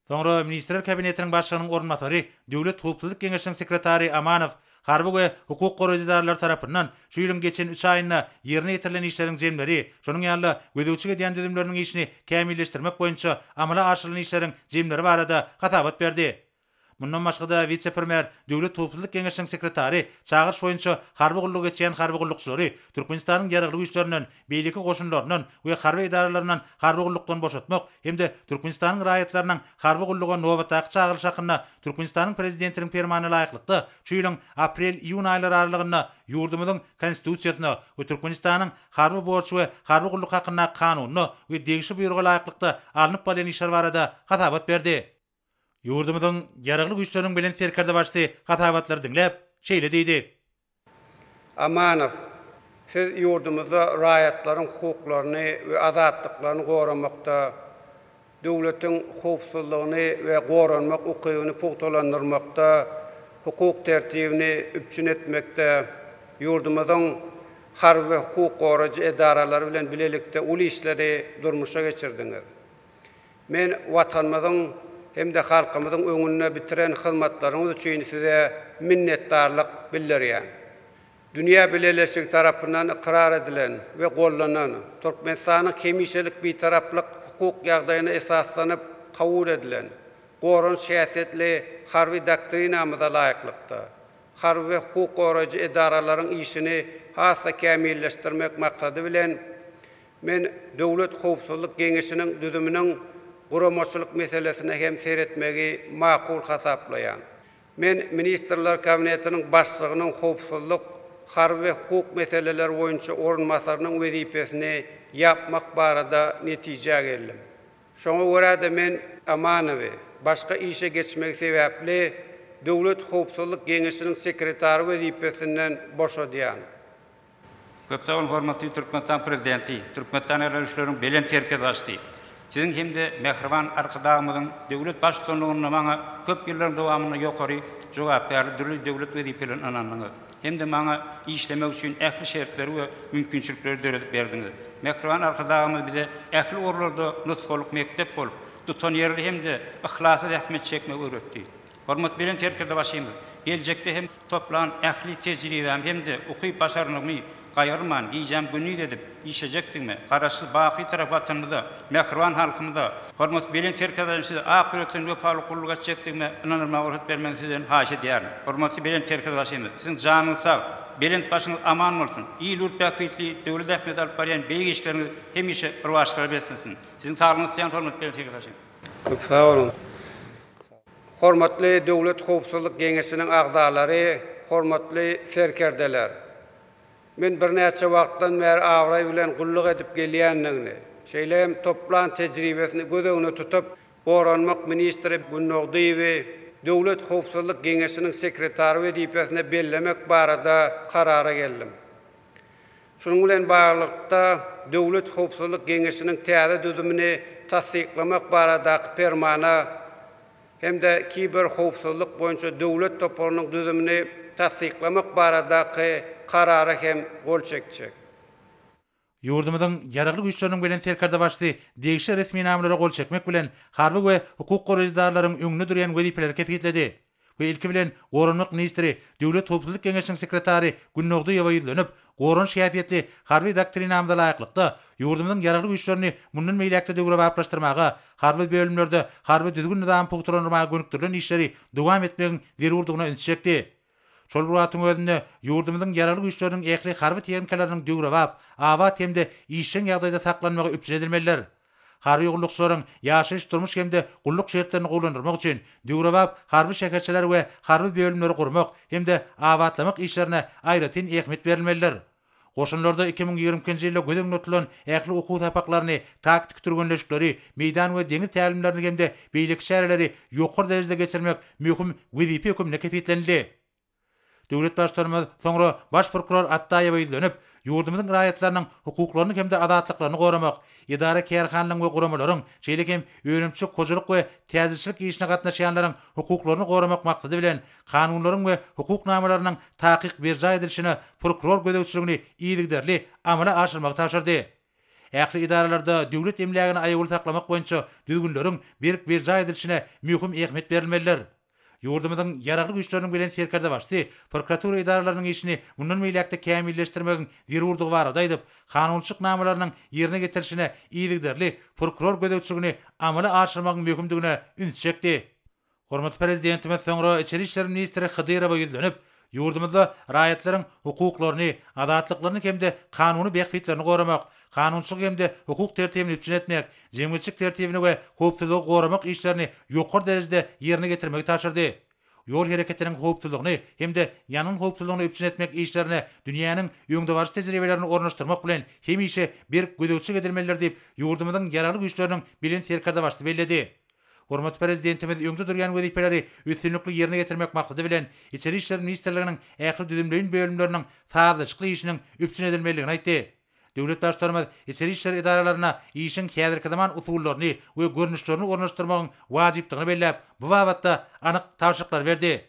Soňra Ministrler Kabinetiniň Başlygynyň orunbasary, Döwlet howpsuzlyk geňeşiniň sekretary Amanow harby we hukuk goraýjy edaralary tarapyndan şu ýylyň geçen üç aýynda ýerine ýetirilen işleriň jemleri, şonuň ýaly-da gözegçilik edýän düzümleriniň işini kämilleşdirmek boýunça amala aşyrylan işleriň jemleri barada hasabat berdi. Mundan başga-da, wise-premýer, Döwlet howpsuzlyk geňeşiniň sekretary çagyryş boýunça harby gullugy geçýän harby gullukçylary Türkmenistanyň Ýaragly Güýçlerinden, beýleki goşunlaryndan we harby edaralaryndan harby gullukdan boşatmak hem-de Türkmenistanyň raýatlarynyň harby gulluga nobatdaky çagyrylyş hakynda Türkmenistanyň Prezidentiniň Permanyna laýyklykda şu ýylyň aprel-iýun aýlary aralygynda ýurdumyzyň Konstitusiýasyna we Türkmenistanyň Harby borç we harby gulluk hakyndaky Kanunyna we degişli buýruga laýyklykda alnyp barylýan işler barada hasabat berdi. Ýurdumyzyň Ýaragly Güýçleriniň Belent Serkerdebaşysy hasabatlary diňläp, şeýle diýdi. Amanow, siz ýurdumyzda raýatlaryň hukuklaryny we azatlyklaryny goramakda, döwletiň howpsuzlygyny we goranmak ukybyny pugtalandyrmakda, hukuk tertibini üpjün etmekde ýurdumyzyň harby we hukuk goraýjy edaralary bilen bilelikde uly işleri durmuşa geçirdiňiz. Men Watanymyzyň hem-de halkymyzyň öňünde bitiren hyzmatlaryňyz üçin size minnetdarlyk bildirýän. Dünýä bileleşigi tarapyndan ykrar edilen we goldanan Türkmenistanyň hemişelik Bitaraplyk hukuk ýagdaýyna esaslanyp. kabul edilen goranyş häsiýetli Harby doktrinamyza laýyklykda, harby we hukuk goraýjy edaralaryň işini has-da kämilleşdirmek maksady bilen, men Döwlet howpsuzlyk geňeşiniň düzüminiň guramaçylyk meselesine hem seretmegi makul hasaplaýan. Men Ministrler Kabinetiniň Başlygynyň howpsuzlyk, harby we hukuk meseleleri boýunça orunbasarynyň wezipesini ýapmak barada netijä geldim. Şoňa görä-de men Amanowy, başga işe geçmegi sebäpli, Döwlet howpsuzlyk geňeşiniň sekretary wezipesinden boşadýan. Köp sag boluň hormatly Türkmenistan Prezidenti, Türkmenistan Ýaragly Güýçleriniň Belent Serkerdebaşysy. Siziň hem-de mähriban Arkadagymyzyň döwlet Baştutanlygynda maňa köp ýyllaryň dowamynda ýokary jogapkärli dürli döwlet wezipelerini ynandyňyz hem-de maňa işlemek üçin ähli şertleri we mümkinçilikleri döredip berdiňiz. Mähriban Arkadagymyz bize ähli ugurlarda nusgalyk mekdep bolup, tutanýerli hem-de yhlasly zähmet çekmegi öwretdi. Hormat Belent Serkerdebaşymyz, geljekde hem toplan ähli tejribämi hem-de ukyp-başarnygymy gaýgyrman, gijäm-gündiz edip işlejekdigime, Garaşsyz, baky Bitarap Watanymyza, mähriban halkymyza, hormatly Belent Serkerdebaşymyz size ak ýürekden wepaly gulluk etjekdigime ynandyrmaga rugsat bermegiňizi sizden haýyş edýärin. Hormatly Belent Serkerdebaşymyz, siziň janyňyz sag, belent başyňyz aman bolsun, il-ýurt bähbitli döwlet ähmiýetli alyp barýan beýik işleriňiz hemişe rowaçlyklara beslensin. Siziň saglygyňyzy isleýän hormatly Belent Serkerdebaşymyz. Köp sag boluň. Hormatly Döwlet howpsuzlyk geňeşiniň agzalary, hormatly serkerdeler! Men birnäçe wagtdan bäri abraý bilen gulluk edip gelýändigini, şeýle hem toplan tejribesini göz öňünde tutup, Goranmak ministri Gündogdyýewi Döwlet howpsuzlyk geňeşiniň sekretary wezipesine bellemek barada karara geldim. Şunuň bilen baglylykda, Döwlet howpsuzlyk geňeşiniň täze düzümini tassyklamak baradaky Permana hem-de Kiberhowpsuzlyk boýunça döwlet toparynyň düzümini tassyklamak baradaky Karara hem gol çekjek. Ýurdumyzyň Ýaragly Güýçleriniň Belent Serkerdebaşysy degişli resminamalara gol çekmek bilen, harby we hukuk goraýjy edaralaryň öňünde durýan wezipeleri kesgitledi. We ilki bilen Goranmak ministri, Döwlet howpsuzlyk geňeşiniň sekretary Gündogdyýewa ýüzlenip, goranyş häsiýetli harby doktrinamyza laýyklykda, ýurdumyzyň Ýaragly Güýçlerini mundan beýläk-de döwrebaplaşdyrmaga, harby bölümlerde harby düzgün-nyzamy pugtalandyrmaga gönükdirilen işleri dowam etmegiň zerurdygyna ünsi çekdi. Şol bir wagtyň özünde, ýurdumyzyň Ýaragly Güýçleriniň ähli harby tehnikalarynyň döwrebap, abat hem-de işjeň ýagdaýda saklanmagy üpjün edilmelidir. Harby gullukçylaryň ýaşaýyş-durmuş hem-de gulluk şertlerini gowulandyrmak üçin döwrebap harby şäherçeler we harby bölümleri gurmak hem-de abatlamak işlerine aýratyn ähmiýet berilmelidir. Goşunlarda 2022-nji ýylda göz öňünde tutulan ähli okuw sapaklaryny, taktiki türgenleşikleri, meýdan we deňiz tälimlerini hem-de beýleki çäreleri ýokary derejede geçirmek möhüm wezipe hökmünde kesgitlenildi. Döwlet Baştutanymyz soňra Baş prokuror Atdaýewe ýüzlenip, ýurdumyzyň raýatlarynyň hukuklaryny hem-de azatlyklaryny goramak, edara-kärhanalaryň we guramalaryň, şeýle hem önümçilik, hojalyk we täjirçilik işine gatnaşýanlaryň hukuklaryny goramak maksady bilen, kanunlaryň we hukuk namalarynyň takyk berjaý edilişine prokuror gözegçiligini yzygiderli amala aşyrmagy tabşyrdy. Ähli edaralarda döwlet emlägini aýawly saklamak boýunça düzgünleriň berk berjaý edilişine möhüm ähmiýet berilmelidir. Ýurdumyzyň Ýaragly Güýçleriniň Belent Serkerdebaşysy prokuratura edaralarynyň işini mundan beýläk-de kämilleşdirmegiň zerurdygy barada aýdyp, kanunçylyk namalarynyň ýerine getirilişine yzygiderli prokuror gözegçiligini amala aşyrmagyň möhümdigine ünsi çekdi. Hormatly Prezidentimiz soňra içeri işler ministri Hydyrowa ýüzlenip, ýurdumyzda raýatlaryň hukuklaryny, azatlyklaryny hem-de kanuny bähbitlerini goramak, kanunçylyk hem-de hukuk tertibini üpjün etmek, jemgyýetçilik tertibini we howpsuzlygy goramak işlerini ýokary derejede ýerine ýetirmegi tabşyrdy. Ýol hereketiniň howpsuzlygyny hem-de ýangyn howpsuzlygyny üpjün etmek işlerine dünýäniň öňdebaryjy tejribelerini ornaşdyrmak bilen hemişe berk gözegçilik edilmelidir diýip, ýurdumyzyň Ýaragly Güýçleriniň Belent Serkerdebaşysy belledi. Hormatly Prezidentimiz öňde durýan wezipeleri üstünlikli ýerine ýetirmek maksady bilen, Içeri işler ministrliginiň ähli düzümleýin bölümleriniň sazlaşykly işiniň üpjün edilmelidigini aýtdy. Döwlet Baştutanymyz içeri işler edaralaryna işiň häzirki zaman usullaryny we görnüşlerini ornaşdyrmagyň wajypdygyny belläp, bu babatda anyk tabşyryklary berdi.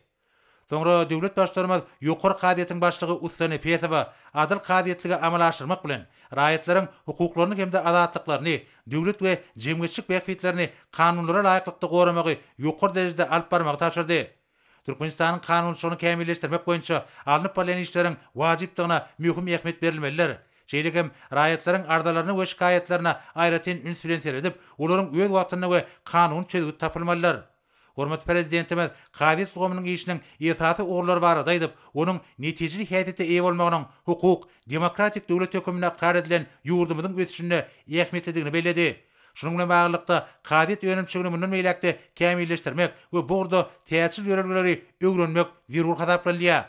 Soňra döwlet Baştutanymyz Ýokary kazyýetiň başlygy Ussa Nepesowa adyl kazyýetligi amala aşyrmak bilen, raýatlaryň hukuklaryny hem-de azatlyklaryny, döwlet we jemgyýetçilik bähbitlerini kanunlara laýyklykda goramagy ýokary derejede alyp barmagy tabşyrdy. Türkmenistanyň kanunçylygyny kämilleşdirmek boýunça alnyp barylýan işleriň wajypdygyna möhüm ähmiýet berilmelidir. Şeýle hem raýatlaryň arzalaryna we şikaýatlaryna aýratyn üns bilen seredip, olaryň öz wagtynda we kanuny çözgüt tapylmalydyr. Hormatly Prezidentimiz kazyýet ulgamynyň işiniň esasy ugurlary barada aýdyp, onuň netijeli häsiýete eýe bolmagynyň hukuk, demokratik döwlet hökmünde ykrar edilen ýurdumyzyň ösüşinde ähmiýetlidigini belledi. Şunuň bilen baglylykda, kazyýet önümçiligini mundan beýläk-de kämilleşdirmek we bu ugurda täjir ýörelgeleri öwrenmek zerur hasaplanylýar.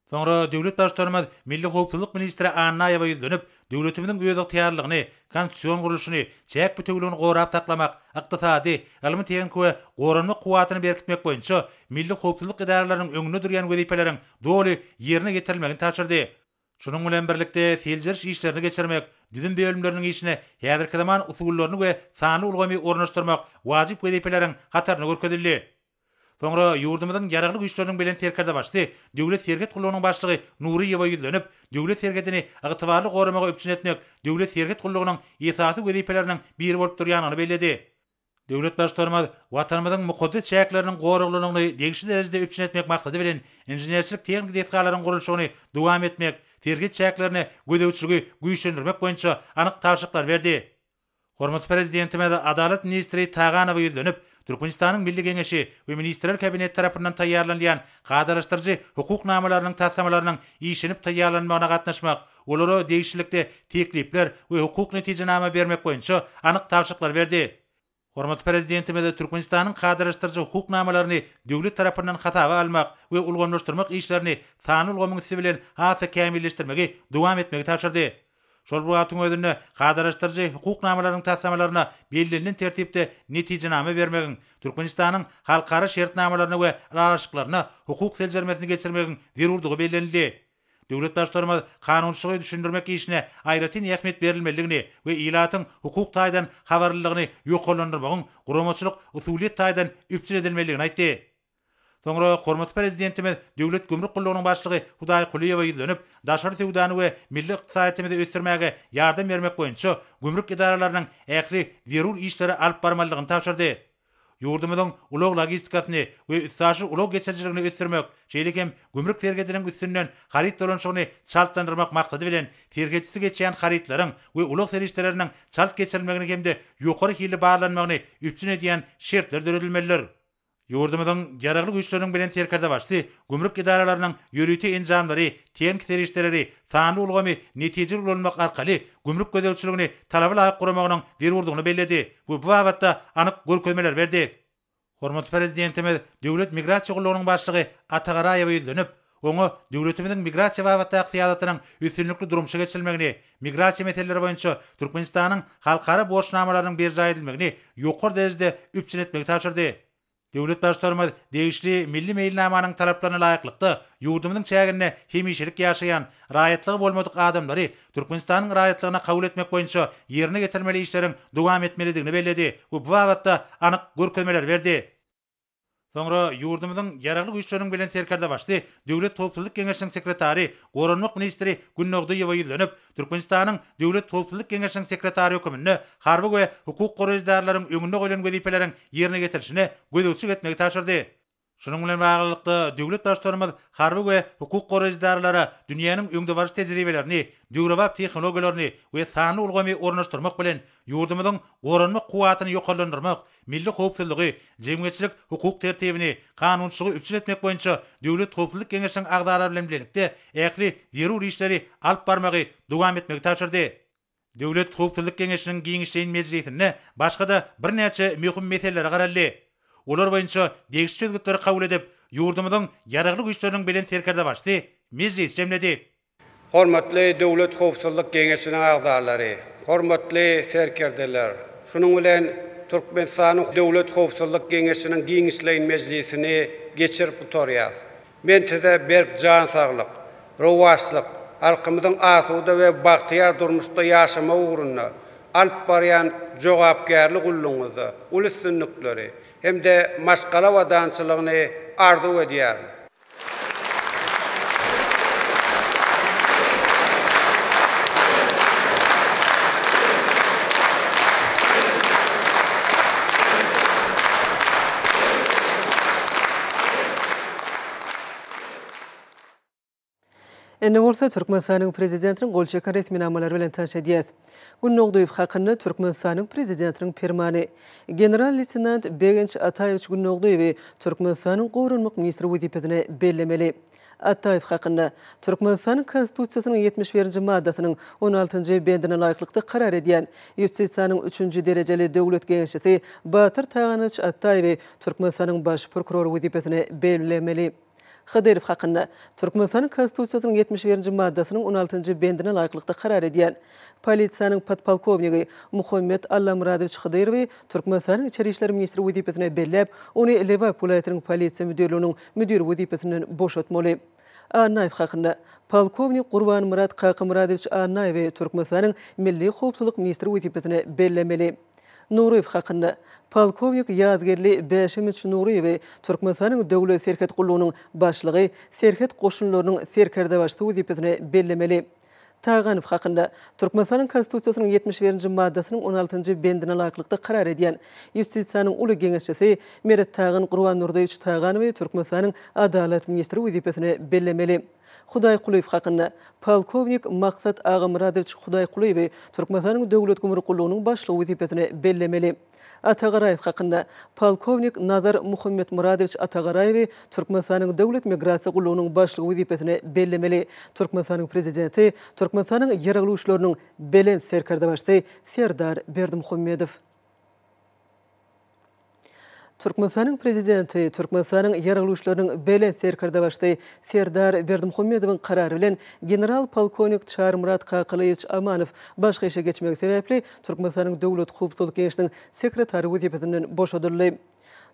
Soňra döwlet Baştutanymyz Milli howpsuzlyk ministri Annaýewe ýüzlenip, döwletimiziň özygtyýarlylygyny, konstitusion gurluşyny, çäk bitewüligini gorap saklamak, ykdysady, ylmy-tehniki we goranmak kuwwatyny berkitmek boýunça milli howpsuzlyk edaralarynyň öňünde durýan wezipeleriň doly ýerine ýetirilmegini tabşyrdy. Şunuň bilen birlikde, seljeriş işlerini geçirmek, düzüm bölümleriniň işine häzirki zaman usullaryny we sanly ulgamy ornaşdyrmak wajyp wezipeleriň hatarynda görkezildi. Soňra ýurdumyzyň Ýaragly Güýçleriniň Belent Serkerdebaşysy, Döwlet serhet gullugynyň başlygy Nuryýewa ýüzlenip, döwlet serhedini ygtybarly goramagy üpjün etmek Döwlet serhet gullugynyň esasy wezipeleriniň biri bolup durýandygyny belledi. Döwlet Baştutanymyz Watanymyzyň mukaddes çäkleriniň goraglylygyny degişli derejede üpjün etmek maksady bilen, inženerçilik-tehniki desgalaryň gurluşygyny dowam etmek, serhet çäklerine gözegçiligi güýçlendirmek boýunça anyk tabşyryklary berdi. Hormatly Prezidentimiz Adalat ministri Taganowa ýüzlenip, Türkmenistanyň Milli Geňeşi we Ministrler Kabineti tarapyndan taýýarlanylýan kadalaşdyryjy hukuk namalarynyň taslamalarynyň işlenip taýýarlanylmagyna gatnaşmak, olara degişlilikde teklipler we hukuk netijenama bermek boýunça anyk tabşyryklary berdi. Hormatly Prezidentimiz Türkmenistanyň kadalaşdyryjy hukuk namalaryny döwlet tarapyndan hasaba almak we ulgamlaşdyrmak işlerini sanly ulgamyň üsti bilen has-da kämilleşdirmegi dowam etmegi tabşyrdy. Şol bir wagtyň özünde, kadalaşdyryjy hukuk namalarynyň taslamalaryna bellenilen tertipde netijenama bermegiň, Türkmenistanyň halkara şertnamalaryna we ylalaşyklaryna hukuk seljermesini geçirmegiň zerurdygy bellenildi. Döwlet Baştutanymyz kanunçylygy düşündirmek işine aýratyn ähmiýet berilmelidigini we ilatyň hukuk taýdan habarlylygyny ýokarlandyrmagyň guramaçylyk-usulyýet taýdan üpjün edilmelidigini aýtdy. Soňra hormatly Prezidentimiz Döwlet gümrük gullugynyň başlygy Hudaý Kulyýewe ýüzlenip, daşary söwdany we milli ykdysadyýetimizi ösdürmäge ýardam bermek boýunça gümrük edaralarynyň ähli zerur işleri alyp barmalydygyny tabşyrdy. Ýurdumyzyň ulag logistikasyny we üstaşyr ulag geçirijiligini ösdürmek, şeýle hem gümrük serhediniň üstünden haryt dolanyşygyny çaltlandyrmak maksady bilen, serhetüsti geçýän harytlaryň we ulag serişdeleriniň çalt geçirilmegini hem-de ýokary hilli barlanmagyny üpjün edýän şertler döredilmelidir. Ýurdumyzyň Ýaragly Güýçleriniň Belent Serkerdebaşysy gümrük edaralarynyň ýörite enjamlary, tehniki serişdeleri, sanly ulgamy netijeli ulanmak arkaly gümrük gözegçiligini talaba laýyk guramagynyň zerurdygyny belledi we bu babatda anyk görkezmeleri berdi. Hormatly Prezidentimiz Döwlet migrasiýa gullugynyň başlygy Ata Garaýewe ýüzlenip, oňa döwletimiziň migrasiýa babatdaky syýasatynyň üstünlikli durmuşa geçirilmegini, migrasiýa meseleleri boýunça Türkmenistanyň halkara borçnamalarynyň berjaý edilmegini ýokary derejede üpjün etmegi tabşyrdy. Döwlet Baştutanymyz degişli Milli meýilnamanyň talaplaryna laýyklykda, ýurdumyzyň çäginde hemişelik ýaşaýan, raýatlygy bolmadyk adamlary Türkmenistanyň raýatlygyna kabul etmek boýunça ýerine ýetirmeli işleriň dowam etmelidigini belledi we bu babatda anyk görkezmeleri berdi. Soňra ýurdumyzyň Ýaragly Güýçleriniň Belent Serkerdebaşysy, Döwlet howpsuzlyk geňeşiniň sekretary, goranmak ministri Gündogdyýewa ýüzlenip, Türkmenistanyň Döwlet howpsuzlyk geňeşiniň sekretary höküminde harby we hukuk goraýjy edaralaryň öňünde goýlan wezipeleriň ýerine ýetirilişine gözegçilik etmegi tabşyrdy. Şunuň bilen baglylykda, döwlet Baştutanymyz harby we hukuk goraýjy edaralara dünýäniň öňdebaryjy tejribelerini, döwrebap tehnologiýalaryny we sanly ulgamy ornaşdyrmak bilen, ýurdumyzyň goranmak kuwwatyny ýokarlandyrmak, milli howpsuzlygy, jemgyýetçilik hukuk tertibini, kanunçylygy üpjün etmek boýunça Döwlet howpsuzlyk geňeşiniň agzalary bilen bilelikde ähli zerur işleri alyp barmagy dowam etmegi tabşyrdy. Döwlet howpsuzlyk geňeşiniň giňişleýin mejlisinde başga-da birnäçe möhüm meselelere garaldy. Olar boýunça degişli çözgütleri kabul edip, ýurdumyzyň Ýaragly Güýçleriniň Belent Serkerdebaşysy mejlisi jemledi. Hormatly Döwlet howpsuzlyk geňeşiniň agzalary, hormatly serkerdeler! Şunuň bilen Türkmenistanyň Döwlet howpsuzlyk geňeşiniň giňişleýin mejlisini geçirip gutarýarys. Men size berk jan saglyk, rowaçlyk, halkymyzyň asuda we bagtyýar durmuşda ýaşamagy ugrunda alyp barýan jogapkärli gullugyňyzda uly üstünlikleri hem-de maşgala abadançylygyny arzuw edýärin. Indi bolsa Türkmenistanyň Prezidentiniň gol çeken resminamalary bilen tanyş edýäs. Gündogdyýew hakynda Türkmenistanyň Prezidentiniň Permany. General-leýtenant Begenç Ataýewiç Gündogdyýewi Türkmenistanyň Goranmak ministri wezipesine bellemeli. Ataýew hakynda Türkmenistanyň Konstitusiýasynyň 71-nji maddasynyň on altynjy bendine laýyklykda karar edýän Ýustisiýanyň üçünji derejeli döwlet geňeşçisi Batyr Taganowiç Ataýewi Türkmenistanyň Baş prokurory wezipesine bellemeli. Hydyrow hakynda Türkmenistanyň Konstitusiýasynyň 71-nji maddasynyň on altynjy bendine laýyklykda karar edýän Polisiýanyň podpolkownigi Muhammet Allamyradowiç Hydyrowy Türkmenistanyň Içeri işler ministri wezipesine belläp, ony Lebap welaýatynyň Polisiýa müdirliginiň müdiri wezipesinden boşatmaly. Annaýew hakynda Polkownik Gurbanmyrat Kakamyradowiç Annaýewi Türkmenistanyň Milli howpsuzlyk ministri wezipesine bellemeli. Nuryýew hakynda Polkownik Ýazgeldi Bäşimowiç Nuryýewi Türkmenistanyň Döwlet serhet gullugynyň başlygy, Serhet goşunlarynyň serkerdebaşysy wezipesine bellemeli. Taganow hakynda Türkmenistanyň Konstitusiýasynyň 71-nji maddasynyň on altynjy bendine laýyklykda karar edýän Ýustisiýanyň uly geňeşçisi Merettagan Gurbandurdyýewiç Taganowy Türkmenistanyň Adalat ministri wezipesine bellemeli. Hudaýkulyýew hakynda Polkownik Maksat Agamyradowiç Hudaýkulyýewi Türkmenistanyň Döwlet gümrük gullugynyň başlygy wezipesine bellemeli. Atagaraýew hakynda Polkownik Nazar Muhammetmyradowiç Atagaraýewi Türkmenistanyň Döwlet migrasiýa gullugynyň başlygy wezipesine bellemeli. Türkmenistanyň Prezidenti, Türkmenistanyň Ýaragly Güýçleriniň Belent Serkerdebaşysy Serdar Berdimuhamedow. Türkmenistanyň Prezidenti, Türkmenistanyň Ýaragly Güýçleriniň Belent Serkerdebaşysy Serdar Berdimuhamedowyň Karary bilen general-polkownik Çarymyrat Kakalyýewiç Amanow başga işe geçmegi sebäpli Türkmenistanyň Döwlet howpsuzlyk geňeşiniň sekretary wezipesinden boşadyldy.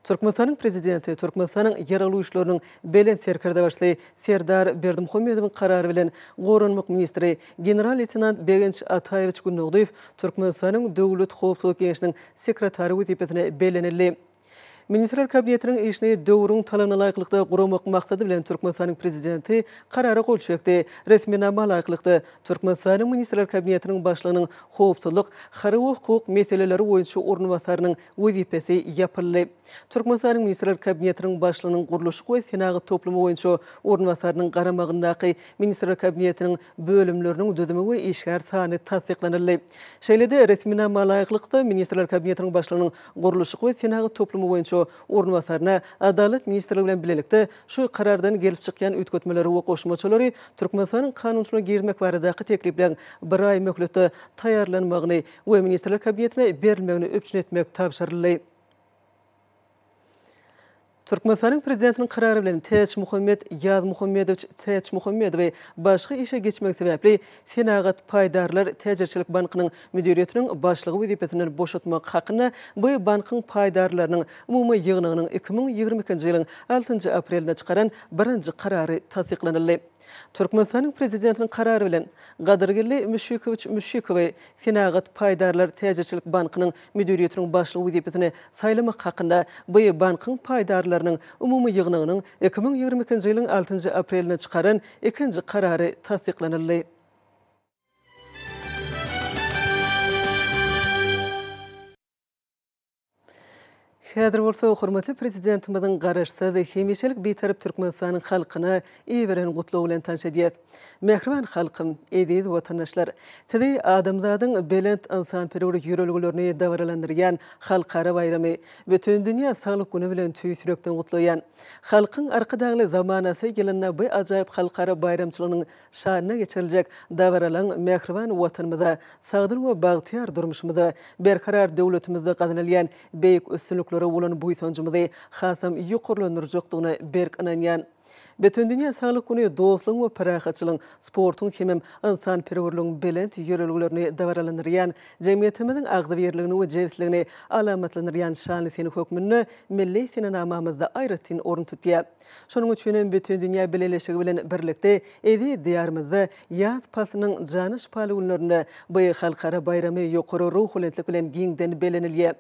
Türkmenistanyň Prezidenti, Türkmenistanyň Ýaragly Güýçleriniň Belent Serkerdebaşysy Serdar Berdimuhamedowyň Karary bilen Goranmak ministri, general-leýtenant Begenç Ataýewiç Gündogdyýew Türkmenistanyň Döwlet howpsuzlyk geňeşiniň sekretary wezipesine bellenildi. Ministrler Kabinetiniň işini döwrüň talabyna laýyklykda guramak maksady bilen Türkmenistanyň Prezidenti Karara gol çekdi. Resminama laýyklykda, Türkmenistanyň Ministrler Kabinetiniň Başlygynyň howpsuzlyk, harby we hukuk meseleleri boýunça orunbasarynyň wezipesi ýapyldy. Türkmenistanyň Ministrler Kabinetiniň Başlygynyň gurluşyk we senagat toplumy boýunça orunbasarynyň garamagyndaky Ministrler Kabinetiniň bölümleriniň düzümi we işgär sany tassyklanyldy. Şeýle-de, resminama laýyklykda, Ministrler Kabinetiniň Başlygynyň gurluşyk we senagat toplumy boýunça orunbasaryna Adalat ministrligi bilen bilelikde şu Karardan gelip çykýan üýtgetmeleri we goşmaçalary Türkmenistanyň kanunçylygyna girizmek baradaky teklipleriň bir aý möhletde taýýarlanmagyny we Ministrler Kabinetine berilmegini üpjün etmek tabşyryldy. Türkmenistanyň Prezidentiniň Karary bilen Täçmuhammet Ýazmuhammedowiç Täçmuhammedowy başga işe geçmegi sebäpli Senagat paýdarlar täjirçilik bankynyň müdiriýetiniň başlygy wezipesinden boşatmak hakynda bu bankyň paýdarlarynyň umumy ýygnagynyň 2022-nji ýylyň altynjy aprelinde çykaran birinji Karary tassyklanyldy. Türkmenistanyň Prezidentiniň Karary bilen, Gadyrgeldi Müşşikowiç Müşşikowy Senagat paýdarlar täjirçilik bankynyň müdiriýetiniň başlygy wezipesine saýlamak hakynda bu bankyň paýdarlarynyň umumy ýygnagynyň 2022-nji ýylyň altynjy aprelinde çykaran ikinji Karary tassyklanyldy. Häzir bolsa hormatly Prezidentimiziň Garaşsyz, hemişelik Bitarap Türkmenistanyň halkyna iberen Gutlagy bilen tanyş edýäs. Mähriban halkym, eziz watandaşlar! Sizi adamzadyň belent ynsanperwer ýörelgelerini dabaralandyrýan halkara baýramy, Bütindünýä saglyk güni bilen tüýs ýürekden gutlaýan. Halkyň Arkadagly zamanasy ýylynda bu ajaýyp halkara baýramçylygynyň şanyna geçiriljek dabaralaryň mähriban Watanymyza, sagdyn we bagtyýar durmuşymyza, berkarar döwletimizde gazanylýan beýik üstünliklere bolan buýsanjymyzy hasam ýokarlandyrjakdygyna berk ynanýan. Bütindünýä saglyk güni dostlugyň we parahatçylygyň, sportuň hemem ynsanperwerligiň belent ýörelgelerini dabaralandyrýan, jemgyýetimiziň agzybirligini we jebisligini alamatlandyrýan şanly sene hökmünde milli senenamamyzda aýratyn orun tutýar. Şonuň üçin hem bütindünýä bileleşigi bilen birlikde eziz Diýarymyzda ýaz paslynyň jana şypaly günlerinde bu halkara baýramy ýokary ruhubelentlik bilen giňden bellenilýär.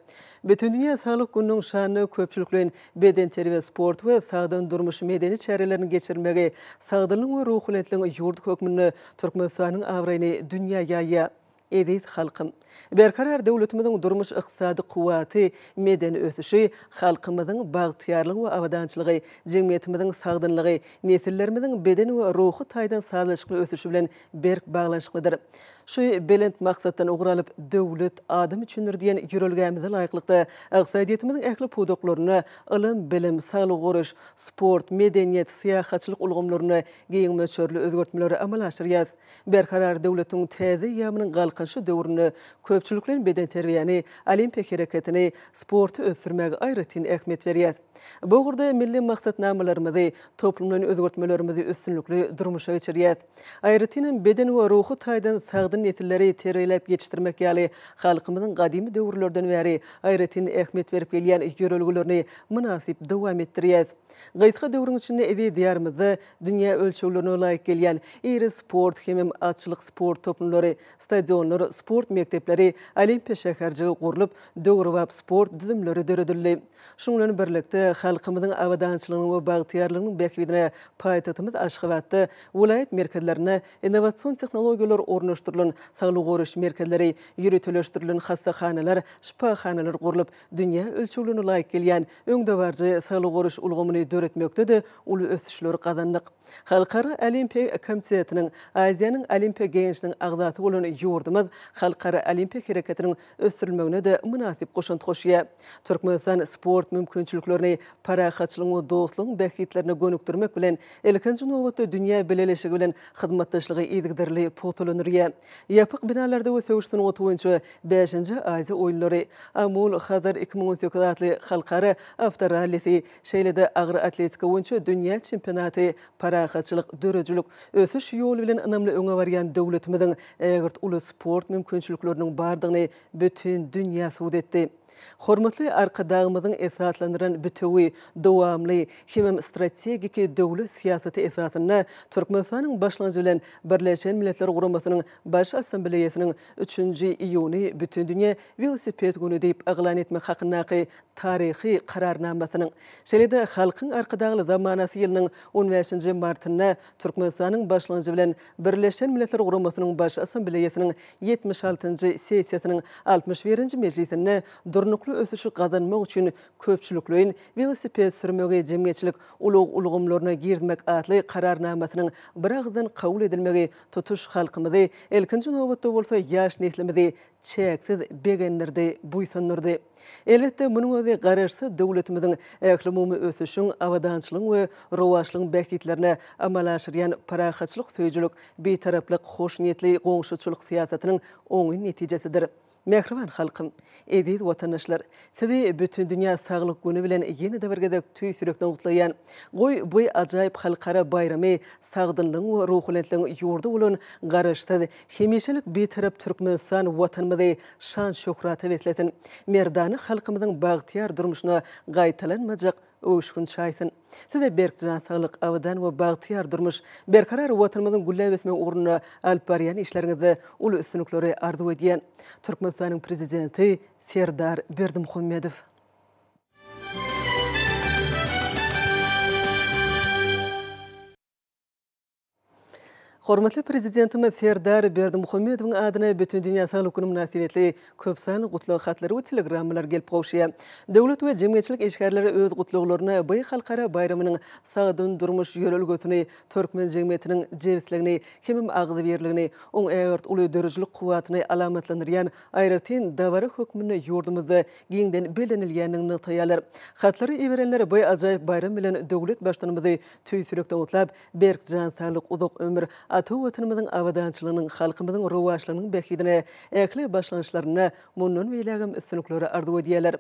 Bütindünýä saglyk gününiň şanyna köpçülikleýin bedenterbiýe-sport we sagdyn durmuş-medeni çäreleriniň geçirilmegi sagdynlygyň we ruhubelentligiň ýurdy hökmünde Türkmenistanyň abraýyny dünýä ýaýýar. Eziz halkym! Berkarar döwletimiziň durmuş-ykdysady kuwwaty, medeni ösüşi, halkymyzyň bagtyýarlygy we abadançylygy, jemgyýetimiziň sagdynlygy, nesillerimiziň beden we ruhy taýdan sazlaşykly ösüşi bilen berk baglanyşyklydyr. Şu belent maksatdan ugur alyp, Döwlet adam üçindir diýen ýörelgämize laýyklykda, ykdysadyýetimiziň ähli pudaklarynda, ylym-bilim, saglygy goraýyş, sport, medeniýet, syýahatçylyk ulgamlarynda giň möçberli özgertmeleri amala aşyrýarys. Berkarar döwletiň täze eýýamynyň Galkynyşy döwründe köpçülikleýin bedenterbiýäni, olimpiýa hereketini, sporty ösdürmäge aýratyn ähmiýet berýäris. Bu ugurda milli maksatnamalarymyzy, toplumlaýyn özgertmelerimizi üstünlikli durmuşa geçirýäris. Aýratynam, beden we ruhy taýdan sagdyn nesilleri terbiýeläp ýetişdirmek ýaly halkymyzyň gadymy döwürlerden bäri aýratyn ähmiýet berip gelýän ýörelgelerini mynasyp dowam etdirýäris. Gysga döwrüň içinde eziz Diýarymyzda dünýä ölçeglerine laýyk gelýän iri sport hemem atçylyk sport toplumlary, stadionlar, sport mekdepleri, Olimpiýa şäherjigi gurlup, döwrebap sport düzümleri döredildi. Şunuň bilen birlikde, halkymyzyň abadançylygynyň we bagtyýarlygynyň bähbidine paýtagtymyz Aşgabatda, welaýat merkezlerinde innowasion tehnologiýalar ornaşdyrylan saglygy goraýyş merkezleri, ýöriteleşdirilen hassahanalar, şypahanalar gurlup, dünýä ölçeglerine laýyk gelýän öňdebaryjy saglygy goraýyş ulgamyny döretmekde-de uly ösüşleri gazandyk. Halkara Olimpiýa komitetiniň, Aziýanyň Olimpiýa Geňeşiniň agzasy bolan ýurdumyz halkara olimpiýa hereketiniň ösdürilmegine-de mynasyp goşant goşýar. Türkmenistan sport mümkinçiliklerini parahatçylygyň we dostlugyň bähbitlerine gönükdirmek bilen, ilkinji nobatda dünýä bileleşigi bilen hyzmatdaşlygy yzygiderli pugtalandyrýar. Ýapyk binalarda we söweş sungaty boýunça Bäşinji Aziýa oýunlary, Amul, Hazar 2018 atly halkara awtorallisi, şeýle-de agyr atletika boýunça dünýä çempionaty parahatçylyk, döredijilik, ösüş ýoly bilen ynamly öňe barýan döwletimiziň ägirt uly sport mümkinçilikleriniň bardygyny bütin dünýä subut etdi. Hormatly Arkadagymyzyň esaslandyran bitewi, dowamly hemem strategiki döwlet syýasaty esasynda Türkmenistanyň başlangyjy bilen Birleşen Milletler Guramasynyň Baş Assambleýasynyň Üçünji iýuny Bütindünýä welosiped güni diýip yglan etmek hakyndaky taryhy Kararnamasynyň, şeýle-de Halkyň Arkadagly zamanasy ýylynyň on bäşinji martynda Türkmenistanyň başlangyjy bilen Birleşen Milletler Guramasynyň Baş Assambleýasynyň ýetmiş altynjy sessiýasynyň altmyş birinji mejlisinde durnukly ösüşi gazanmak üçin köpçülikleýin welosiped sürmegi jemgyýetçilik ulag ulgamlaryna girizmek atly Kararnamasynyň biragyzdan kabul edilmegi tutuş halkymyzy, ilkinji nobatda bolsa ýaş neslimizi çäksiz begendirdi, buýsandyrdy. Elbetde, munuň özi Garaşsyz döwletimiziň ählumumy ösüşiň, abadançylygyň we rowaçlygyň bähbitlerine amala aşyrýan parahatçylyk söýüjilik, Bitaraplyk hoşniýetli goňşuçylyk syýasatynyň oňyn netijesidir. Mähriban halkym! Eziz watandaşlar! Sizi Bütindünýä saglyk güni bilen ýene-de bir gezek tüýs ýürekden gutlaýan. Goý, bu ajaýyp halkara baýramy sagdynlygyň we ruhubelentligiň ýurdy bolan Garaşsyz, hemişelik Bitarap Türkmenistan Watanymyzy şan-şöhrata beslesin! Merdana halkymyzyň bagtyýar durmuşyna gaýtalanmajak öwüşgin çaýsyn! Size berk jan saglyk, abadan we bagtyýar durmuş, berkarar Watanymyzyň gülläp ösmegi ugrunda alyp barýan işleriňizde uly üstünlikleri arzuw edýän. Türkmenistanyň Prezidenti Serdar Berdimuhamedow. Hormatly Prezidentimiz Serdar Berdimuhamedowyň adyna Bütindünýä saglyk güni mynasybetli köp sanly gutlag hatlary we telegrammalar gelip gowşýar. Döwlet we jemgyýetçilik işgärleri öz gutlaglarynda bu halkara baýramynyň sagdyn durmuş ýörelgesini, türkmen jemgyýetiniň jebisligini hemem agzybirligini, oň ägirt uly döredijilik kuwwatyny alamatlandyrýan aýratyn dabara hökmünde ýurdumyzda giňden bellenilýändigini nygtaýarlar. Hatlary iberenler bu ajaýyp baýram bilen döwlet Baştutanymyzy tüýs ýürekden gutlap, Berk jan saglyk, uzak ömür, ata Watanymyzyň abadançylygynyň, halkymyzyň rowaçlygynyň bähbidine ähli başlangyçlarynda mundan beýlägem üstünlikleri arzuw edýärler.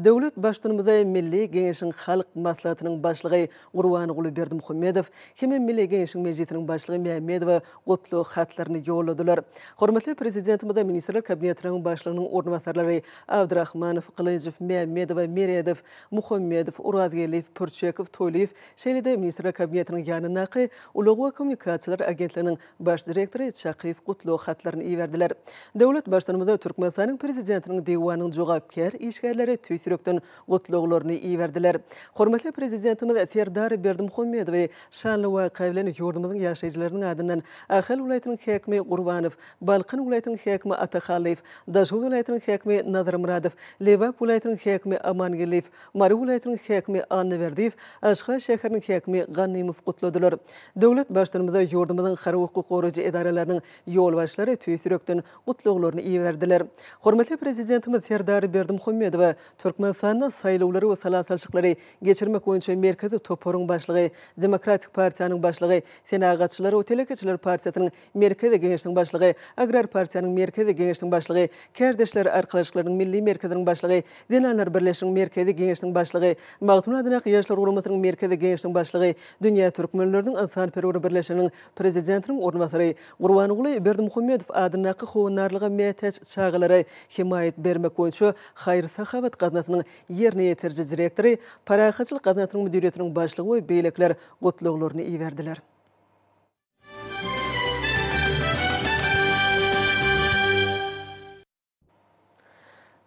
Döwlet Baştutanymyza Milli Geňeşiň Halk Maslahatynyň Başlygy Gurbanguly Berdimuhamedow hemem Milli Geňeşiň Mejlisiniň Başlygy Mämmedowa gutlag hatlaryny ýolladylar. Hormatly Prezidentimize Ministrler Kabinetiniň Başlygynyň orunbasarlary Abdrahmanow, Gylyjow, Mämmedowa, Meredow, Muhammedow, Orazgeldiýew, Pürçekow, Toýlyýew, Şeýle-de Ministrler Kabinetiniň ýanyndaky Ulag we kommunikasiýalar agentliginiň. agentliginiň Baş direktory Çakyýew gutlag hatlaryny iberdiler. Döwlet Baştutanymyza Türkmenistanyň Prezidentiniň Diwanynyň jogapkär işgärleri tüýs ýürekden gutlaglaryny iberdiler. Hormatly Prezidentimiz Serdar Berdimuhamedowy şanly waka bilen ýurdumyzyň ýaşaýjylarynyň adyndan Ahal welaýatynyň häkimi Gurbanow, Balkan welaýatynyň häkimi Atahallyýew, Daşoguz welaýatynyň häkimi Nazarmyradow, Lebap welaýatynyň häkimi Amangeldiýew, Mary welaýatynyň häkimi Annaberdiýew, Aşgabat şäheriniň häkimi Ganymow gutladylar. Döwlet Baştutanymyza ýurdumyzyň harby hukuk goraýjy edaralarynyň ýolbaşçylary tüýs ýürekden gutlaglaryny iberdiler. Hormatly Prezidentimiz Serdar Berdimuhamedowa Türkmenistanda saýlawlary we sala salşyklary geçirmek boýunça Merkezi toparyň başlygy, Demokratik partiýanyň başlygy, Senagatçylar we telekeçiler partiýasynyň Merkezi Geňeşiniň başlygy, Agrar partiýanyň Merkezi Geňeşiniň başlygy, Kärdeşler arkalaşyklarynyň Milli merkeziniň başlygy, Zenanlar birleşiginiň Merkezi Geňeşiniň başlygy, Magtymguly adyndaky Ýaşlar guramasynyň Merkezi Geňeşiniň başlygy, Dünýä türkmenleriniň ynsanperwer birleşiginiň Prezidentiniň orunbasary, Gurbanguly Berdimuhamedow adyndaky howandarlyga mätäç çagalara hemaýat bermek boýunça haýyr-sahawat gaznasynyň ýerine ýetiriji direktory, Parahatçylyk gaznasynyň müdiriýetiniň başlygy we beýlekiler gutlaglaryny iberdiler.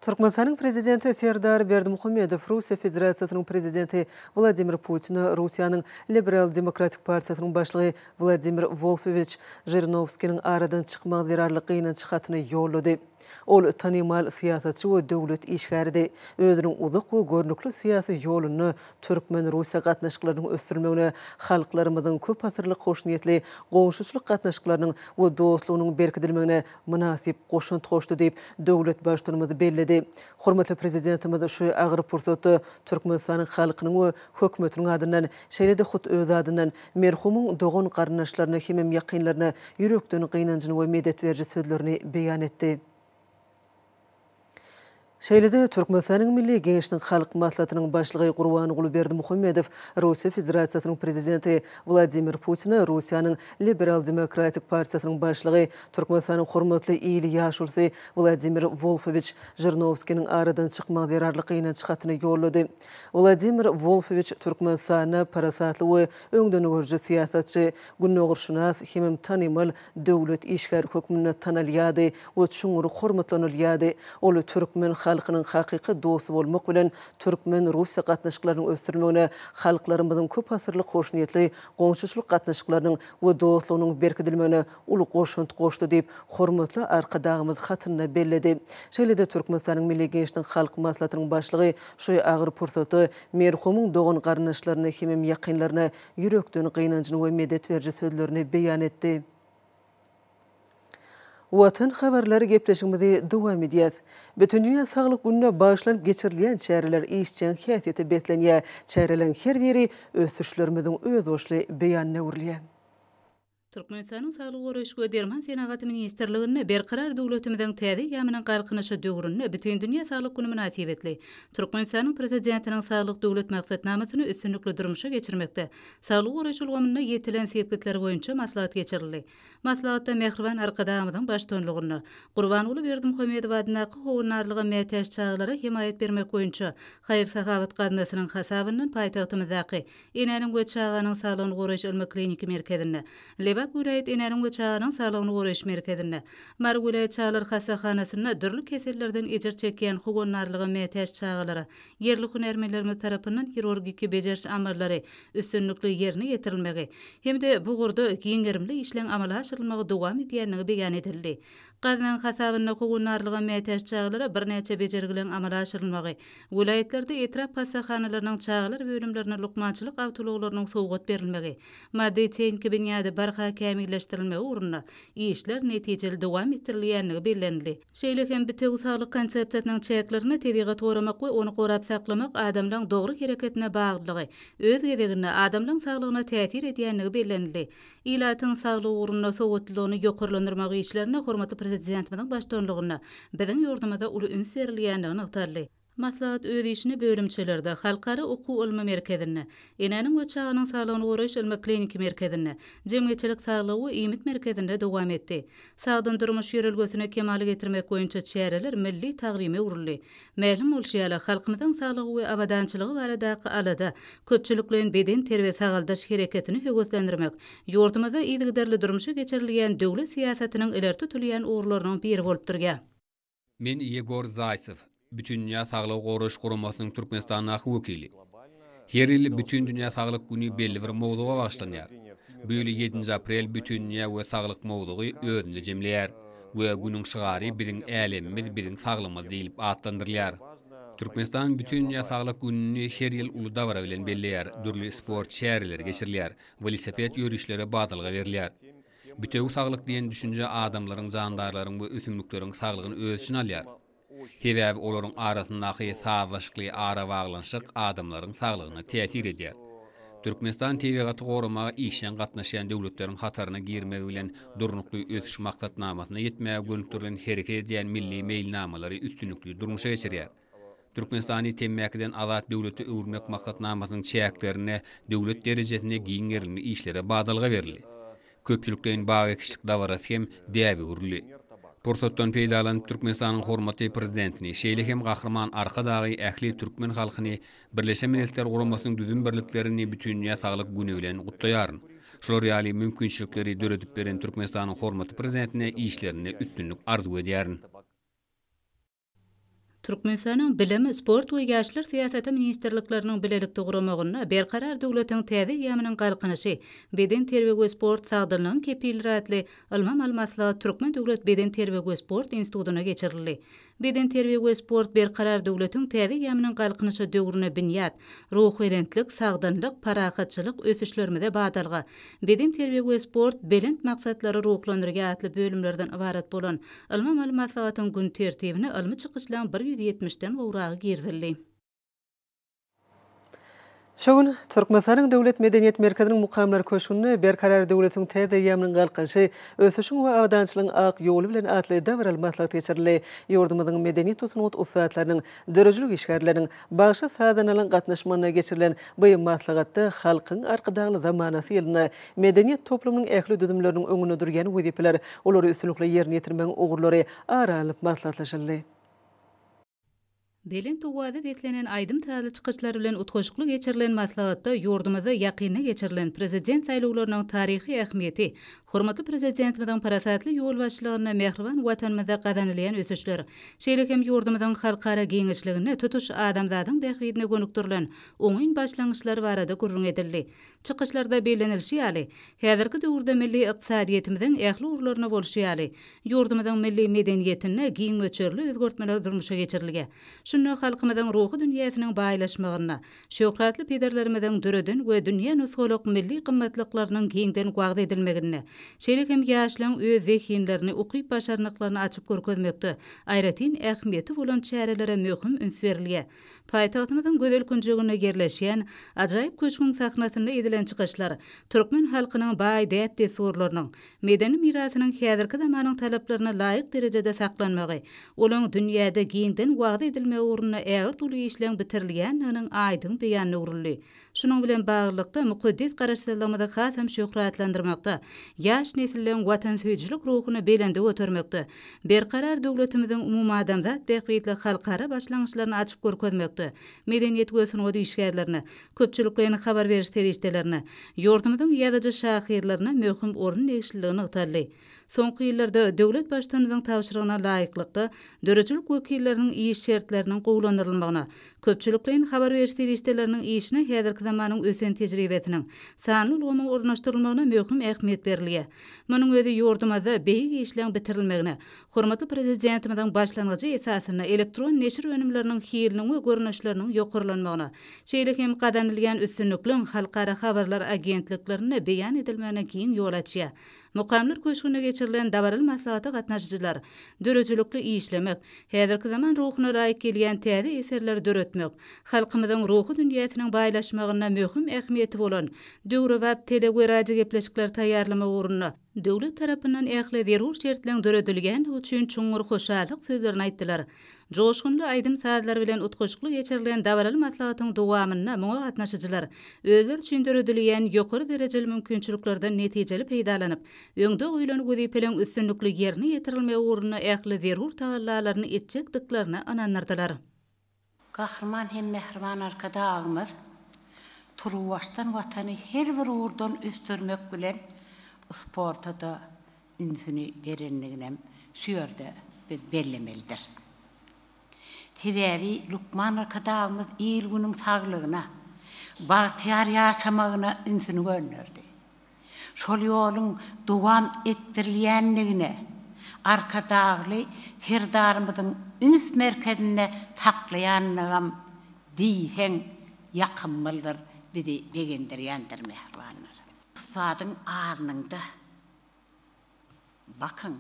Türkmenistanyň Prezidenti Serdar Berdimuhamedow Russiýa Federasiýasynyň Prezidenti Wladimir Putine Russiýanyň Liberal-demokratik partiýasynyň başlygy Wladimir Wolfowiç Žirinowskiniň aradan çykmagy zerarly gynanç hatyny ýollady. Ol tanymal syýasatçy we döwlet işgäridi. Özüniň uzak we görnükli syýasy ýolunda türkmen-russiýa gatnaşyklarynyň ösdürilmegine, halklarymyzyň köpasyrlyk hoşniýetli goňşuçylyk gatnaşyklarynyň we dostlugynyň berkidilmegine mynasyp goşant goşdy diýip, döwlet Baştutanymyz belledi. Hormatly Prezidentimiz şu agyr pursatda Türkmenistanyň halkynyň we Hökümetiniň adyndan, şeýle-de hut öz adyndan merhumyň dogan-garyndaşlaryna hemem ýakynlaryna ýürekden gynanjyny we medet beriji sözlerini beýan etdi. Şeýle-de Türkmenistanyň Milli Geňeşiniň Halk Maslahatynyň Başlygy Gurbanguly Berdimuhamedow Russiýa Federasiýasynyň Prezidenti Wladimir Putine Russiýanyň Liberal-demokratik partiýasynyň başlygy, Türkmenistanyň Hormatly il ýaşulusy Wladimir Wolfowiç Žirinowskiniň aradan çykmagy zerarly gynanç hatyny ýollady. Wladimir Wolfowiç Türkmenistanda parasatly we öňdengörüji syýasatçy, gündogarşynas hemem tanymal döwlet işgäri hökmünde tanalýardy we çuňňur hormatlanylýardy. Ol türkmen halkynyň hakyky dosty bolmak bilen, türkmen-russiýa gatnaşyklarynyň ösdürilmegine, halklarymyzyň köpasyrlyk hoşniýetli goňşuçylyk gatnaşyklarynyň we dostlugynyň berkidilmegine uly goşant goşdy diýip, hormatly Arkadagymyz hatynda belledi. Şeýle-de Türkmenistanyň Milli Geňeşiniň Halk Maslahatynyň Başlygy şu agyr pursatda merhumyň dogan-garyndaşlaryna hemem ýakynlaryna ýürekden gynanjyny we medet beriji sözlerini beýan etdi. Watan habarlary gepleşigimizi dowam edýäs. Bütindünýä saglyk gününe bagyşlanyp geçirilýän çäreler işjeň häsiýete beslenýär. Çäreleriň her biri ösüşlerimiziň özboluşly beýanyna öwrülýär. Türkmenistanyň Saglygy goraýyş we derman senagaty ministrliginde Berkarar döwletimiziň täze eýýamynyň Galkynyşy döwründe Bütindünýä saglyk güni mynasybetli Türkmenistanyň Prezidentiniň Saglyk Döwlet maksatnamasyny üstünlikli durmuşa geçirmekde saglygy goraýyş ulgamynda ýetilen sepgitler boýunça maslahat geçirildi. Maslahatda mähriban Arkadagymyzyň baştutanlygynda Gurbanguly Berdimuhamedow adyndaky Howandarlyga mätäç çagalara hemaýat bermek boýunça haýyr-sahawat gaznasynyň hasabyndan paýtagtymyzdaky Enäniň we çaganyň saglygyny goraýyş ylmy-kliniki merkezinde, Lebap welaýat Enäniň we çaganyň saglygyny goraýyş merkezinde, Mary welaýat çagalar hassahanasynda dürli kesellerden ejir çekýän howandarlyga mätäç çagalara ýerli hünärmenlerimiz tarapyndan hirurgiki bejeriş amallary üstünlikli ýerine ýetirilmegi hem-de bu ugurda giň gerimli işleň amala aşyrylmagy dowam edýändigi beýan edildi. Gaznaň hasabynda howandarlyga mätäç çagalara birnäçe bejergileň amala aşyrylmagy, welaýatlarda etrap hassahanalarynyň çagalar bölümlerine lukmançylyk awtoulaglarynyň sowgat berilmegi, maddy-tehniki binýady barha kämilleşdirilmegi ugrunda işler netijeli dowam etdirilýändigi bellenildi. Şeýle hem bitewi saglyk konsepsiýasynyň çäklerinde tebigaty goramak we ony gorap saklamak adamlaň dogry hereketine baglylygy, öz gezeginde, adamlaň saglygyna täsir edýändigi bellenildi. Ilatyň saglygy ugrunda sowatlylygyny ýokarlandyrmak işlerine hormatly Prezidentimiziň baştutanlygynda biziň ýurdumyzda uly üns berilýändigi nygtaldy. Maslahat öz işini bölümçelerde, Halkara okuw-ylmy merkezinde, Enäniň we çaganyň saglygyny goraýyş ylmy-kliniki merkezinde, Jemgyýetçilik saglygy we iýmit merkezinde dowam etdi. Sagdyn durmuş ýörelgesini kemala getirmek boýunça çäreler milli taglyma öwrüldi. Mälim bolşy ýaly, halkymyzyň saglygy we abadançylygy baradaky alada, köpçülikleýin bedenterbiýe-sagaldyş hereketini höweslendirmek ýurdumyzda yzygiderli durmuşa geçirilýän döwlet syýasatynyň ileri tutulýan ugurlarynyň biri bolup durýar. Men Ýegor Zaýtsew, Bütindünýä Saglygy Goraýyş Guramasynyň Türkmenistandaky wekili. Her ýyl Bütindünýä Saglyk güni belli bir mowzuga bagyşlanýar. Bu ýyl ýedinji aprel Bütindünýä we saglyk mowzugy özünde jemleýär we günüň şygary Biziň älemimiz, biziň saglygymyz diýlip atlandyrylýar. Türkmenistan Bütindünýä Saglyk gününi her ýyl uly dabara bilen belleýär, dürli sport çäreleri geçirilýär, welosiped ýörişlere badalga berilýär. Bitewi saglyk diýen düşünje adamlaryň, jandarlaryň we ösümlikleriň saglygyny öz içine alýar. Sebäbi olaryň arasyndaky sazlaşykly arabaglanyşyk adamlaryň saglygyna täsir edýär. Türkmenistan tebigaty goramaga işjeň gatnaşýan döwletleriň hataryna girmegi bilen Durnukly ösüş maksatnamasyna ýetmäge gönükdirilen hereket edýän milli meýilnamalary üstünlikli durmuşa geçirýär. Türkmenistany temmäkiden azat döwlete öwürmek maksatnamasynyň çäklerinde döwlet derejesinde giň gerimli işlere badalga berildi. Köpçülikleýin bag ekişlik dabarasy hem däbe öwrüldi. Pursatdan peýdalanyp, Türkmenistanyň hormatly Prezidentini, şeýle hem Gahryman Arkadagy, ähli türkmen halkyny Birleşen Milletler Guramasynyň düzüm birliklerini Bütindünýä saglyk güni bilen gutlaýaryn. Şular ýaly mümkinçilikleri döredip beren Türkmenistanyň hormatly Prezidentine işlerinde üstünlik arzuw edýärin. Türkmenistanyň Bilim, Sport we ýaşlar syýasaty ministrlikleriniň bilelikde guramagynda Berkarar döwletiň täze eýýamynyň Galkynyşy, bedenterbiýe we sport sagdynlygyň kepilleri atly ylmy-amaly maslahat Türkmen döwlet bedenterbiýe we sport institutynda geçirildi. Bedenterbiýe we sport Berkarar döwletiň täze eýýamynyň Galkynyşy döwrüne binýat, ruhubelentlik, sagdynlyk, parahatçylyk, ösüşlerimize badalga, Bedenterbiýe we sport belent maksatlara ruhlandyrýar atly bölümlerden ybarat bolan Ylmy-amaly maslahatyň gün tertibine ylmy çykyşlaryň 170-den gowragy girizildi. Şu gün Türkmenistanyň Döwlet medeniýet merkeziniň Mukamlar köşgünde Berkarar döwletiň täze eýýamynyň Galkynyşy, ösüşiň we abadançylygyň ak ýoly bilen atly dabaraly maslahat geçirildi. Ýurdumyzyň medeniýet we sungat ussatlarynyň, döredijilik işgärleriniň, bagşy-sazandalaryň gatnaşmagynda geçirilen bu maslahatda Halkyň Arkadagly zamanasy ýylynda medeniýet toplumynyň ähli düzümleriniň öňünde durýan wezipeler, olary üstünlikli ýerine ýetirmegiň ugurlary ara alnyp maslahatlaşyldy. Belent owaza beslenen aýdym-sazly çykyşlar bilen utgaşykly geçirilen maslahatda ýurdumyzda ýakynda geçirilen Prezident saýlawlarynyň taryhy ähmiýeti, hormatly Prezidentimiziň parasatly ýolbaşçylygynda mähriban Watanymyzda gazanylýan ösüşler, şeýle hem ýurdumyzyň halkara giňişliginde tutuş adamzadyň bähbidine gönükdirilen oňyn başlangyçlary barada gürrüň edildi. Çykyşlarda bellenilişi ýaly, häzirki döwürde milli ykdysadyýetimiziň ähli ugurlarynda bolşy ýaly, ýurdumyzyň milli medeniýetinde giň möçberli özgertmeler durmuşa geçirilýär. Şunda halkymyzyň ruhy dünýäsiniň baýlaşmagynda, şöhratly pederlerimiziň döreden we dünýä nusgalyk milli gymmatlyklarynyň giňden wagyz edilmeginde, şeýle hem ýaşlaryň öz zehinlerini, ukyp-başarnyklaryny açyp görkezmekde aýratyn ähmiýeti bolan çärelere möhüm üns berilýär. Paýtagtymyzyň gözel künjeginde ýerleşýän ajaýyp köşgüň sahnasynda edilen çykyşlar türkmen halkynyň baý däp-dessurlarynyň, medeni mirasynyň häzirki zamanyň talaplaryna laýyk derejede saklanmagy, olaň dünýäde giňden wagyz edilmegi ugrunda ägirt uly işleň bitirilýändiginiň aýdyň beýanyna öwrüldi. Şunuň bilen baglylykda, mukaddes Garaşsyzlygymyzy hasam şöhratlandyrmakda, ýaş nesilleň watansöýüjilik ruhuny belende götermekde, Berkarar döwletimiziň umumadamzat bähbitli halkara başlangyçlaryny açyp görkezmekde, medeniýet we sungat işgärlerine, köpçülikleýin habar beriş serişdelerine, ýurdumyzyň ýazyjy-şahyrlaryna möhüm orun degişliligi nygtaldy. Soňky ýyllarda döwlet Baştutanymyzyň tabşyrygyna laýyklykda, döredijilik wekilleriniň iş şertleriniň gowulandyrylmagyna, köpçülikleýin habar beriş serişdeleriniň işine häzirki zamanyň ösen tejribesiniň, sanly ulgamyň ornaşdyrylmagyna möhüm ähmiýet berilýär. Munuň özi ýurdumyzda beýik işleň bitirilmegine, hormatly Prezidentimiziň başlangyjy esasynda elektron neşir önümleriniň hiliniň we görnüşleriniň ýokarlanmagyna, şeýle hem gazanylýan üstünlikleň halkara habarlar agentliklerinde beýan edilmegine giň ýol açýar. Mukamlar köşgünde geçirilen dabaraly maslahata gatnaşyjylar döredijilikli işlemek, häzirki zaman ruhuna laýyk gelýän täze eserleri döretmek, halkymyzyň ruhy dünýäsiniň baýlaşmagynda möhüm ähmiýeti bolan döwrebap tele we radiogepleşikleri taýýarlamak ugrunda. Döwlet tarapyndan ähli zerur şertleň döredilýändigi üçin çuňňur hoşallyk sözlerini aýtdylar. Joşgunly aýdym-sazlar bilen utgaşykly geçirilen dabaraly maslahatyň dowamynda muňa gatnaşyjylar özleri üçin döredilýän ýokary derejeli mümkinçiliklerden netijeli peýdalanyp, öňde goýlan wezipeleň üstünlikli ýerine ýetirilmegi ugrunda ähli zerur tagallalaryny etjekdiklerine ynandyrdylar. Gahryman hem mähriban Arkadagymyz turuwbaşdan Watany her bir ugurdan ösdürmek bilen sporta-da ünsüni berendiginem şu ýerde biz bellemelidiris. Sebäbi lukman Arkadagymyz il-günüň saglygyna, bagtyýar ýaşamagyna ünsüni gönderdi. Şol ýoluň dowam etdirilýändigine Arkadagly Serdarymyzyň üns merkezinde saklaýandygam diýseň ýakymlydyr, bizi begendirýändir, mähribanlar. Ussadyň alnynda bakyň,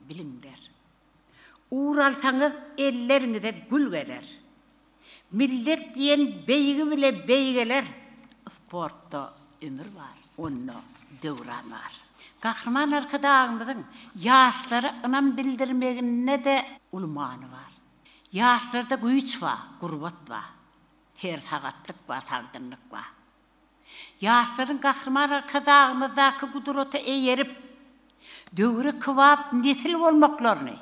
biliňler. Ugur alsaňyz elleriňize gül geler. Millet diýen beýigi bile beýgeler. Sportda ömür bar, onda döwran bar. Gahryman Arkadagymyzyň ýaşlara ynam bildirmeginde-de uly many bar. Ýaşlarda güýç bar, gurbat bar, sersagatlyk bar, sagdynlyk bar. Ýaşlaryň Gahryman Arkadagymyzdaky gudrata eýerip, döwre kybap nesil bolmaklaryny,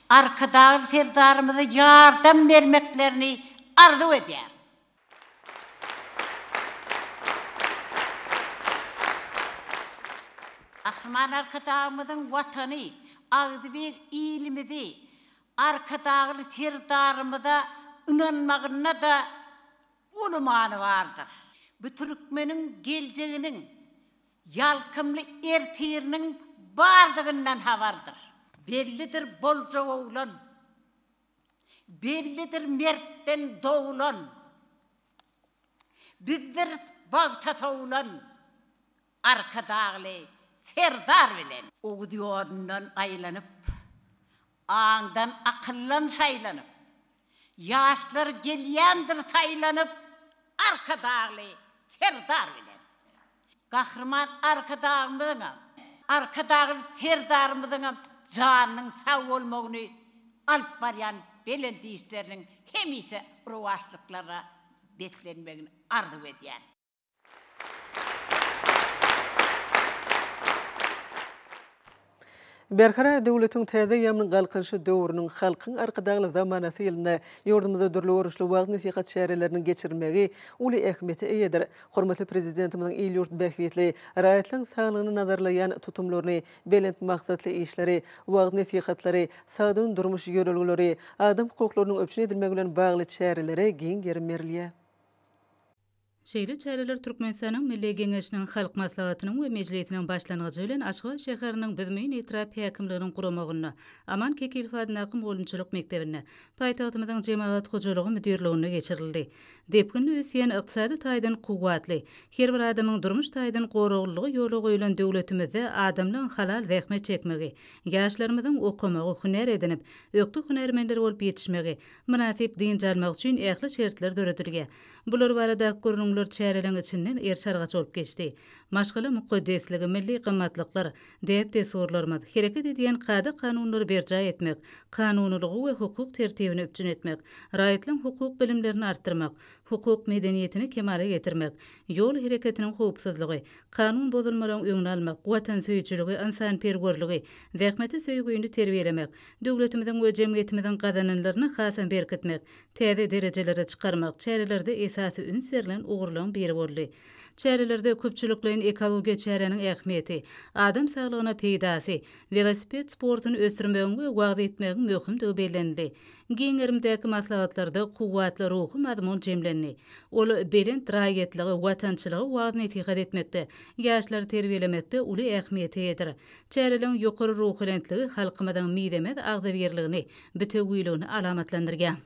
Arkadagly Serdarymyza ýardam bermeklerini arzuw edýärin. Gahryman Arkadagymyzyň Watany, agzybir ilimizi Arkadagly Serdarymyza ynanmagynda-da uly many bardyr. Bu türkmeniň geljeginiň, ýalkymly ertiriniň bardygyndan habardyr. Bellidir boljak oglan, Bellidir mertden doglan, Bizdir bagta sowlan Arkadagly Serdar bilen. Oguz ýolundan aýlanyp, Aňdan, akyldan şaýlanyp, Ýaşlar gelýändir saýlanyp, Arkadagly Serdar bilen. Gahryman Arkadagymyzyňam, Arkadagly Serdarymyzyňam janynyň sag bolmagyny, alyp barýan belent işleriniň hemişe rowaçlyklara beslenmegini arzuw edýän. Berkarar döwletiň täze eýýamynyň Galkynyşy döwrüniň Halkyň Arkadagly zamanasy ýylynda ýurdumyzda dürli görnüşli wagyz-nesihat çäreleriniň geçirilmegi uly ähmiýete eýedir. Hormatly Prezidentimiziň il-ýurt bähbitli, raýatlaryň saglygyny nazarlaýan tutumlaryny, belent maksatly işleri, wagyz-nesihatlary, sagdyn durmuş ýörelgeleri, adam hukuklarynyň üpjün edilmegi bilen bagly çärelere giň gerim berilýär. Şeýle çäreler Türkmenistanyň Milli Geňeşiniň Halk Maslahatynyň we Mejlisiniň başlangyjy bilen Aşgabat şäheriniň Büzmeýin etrap häkimliginiň guramagynda Aman Kekilow adyndaky mugallymçylyk mekdebinde, paýtagtymyzyň Jemagat hojalygy müdirliginde geçirildi. Depginli ösýän, ykdysady taýdan kuwwatly, her bir adamyň durmuş taýdan goraglylygy ýola goýlan döwletimizde adamlaň halal zähmet çekmegi, ýaşlarymyzyň okamagy, hünär edinip, ökde hünärmenler bolup ýetişmegi, mynasyp dynç almagy üçin ähli şertler döredilýär. Bular baradaky gürrüňler çäreleriň içinden eriş-argaç bolup geçdi. Maşgala mukaddesligi, milli gymmatlyklar, däp-dessurlarymyz, hereket edýän kada-kanunlary berjaý etmek, kanunylygy we hukuk tertibini üpjün etmek, raýatlaryň hukuk bilimlerini artdyrmak, hukuk medeniýetini kemala getirmek, ýol hereketiniň howpsuzlygy, kanun bozulmalaryň öňüni almak, watansöýüjiligi, ynsanperwerligi, zähmete söýgüni terbiýelemek, döwletimiziň we jemgyýetimiziň gazananlaryny hasam berkitmek, täze derejelere çykarmak çärelerde esasy üns berlen ugurlaryň biri boldy. Çärelerde köpçülikleýin ekologiýa çäräniň ähmiýeti, adam saglygyna peýdasy, welosiped sportuny ösdürmegiň we wagyz etmegiň möhümdigi bellenildi. Giň gerimdäki maslahatlarda kuwwatly ruhy mazmun jemlendi. Ol belent raýatlygy, watançylygy wagyz-nesihat etmekde, ýaşlary terbiýelemekde uly ähmiýete eýedir. Çäreleriň ýokary ruhubelentligi halkymyzyň mizemez agzybirligini, bütewiligini alamatlandyrýar.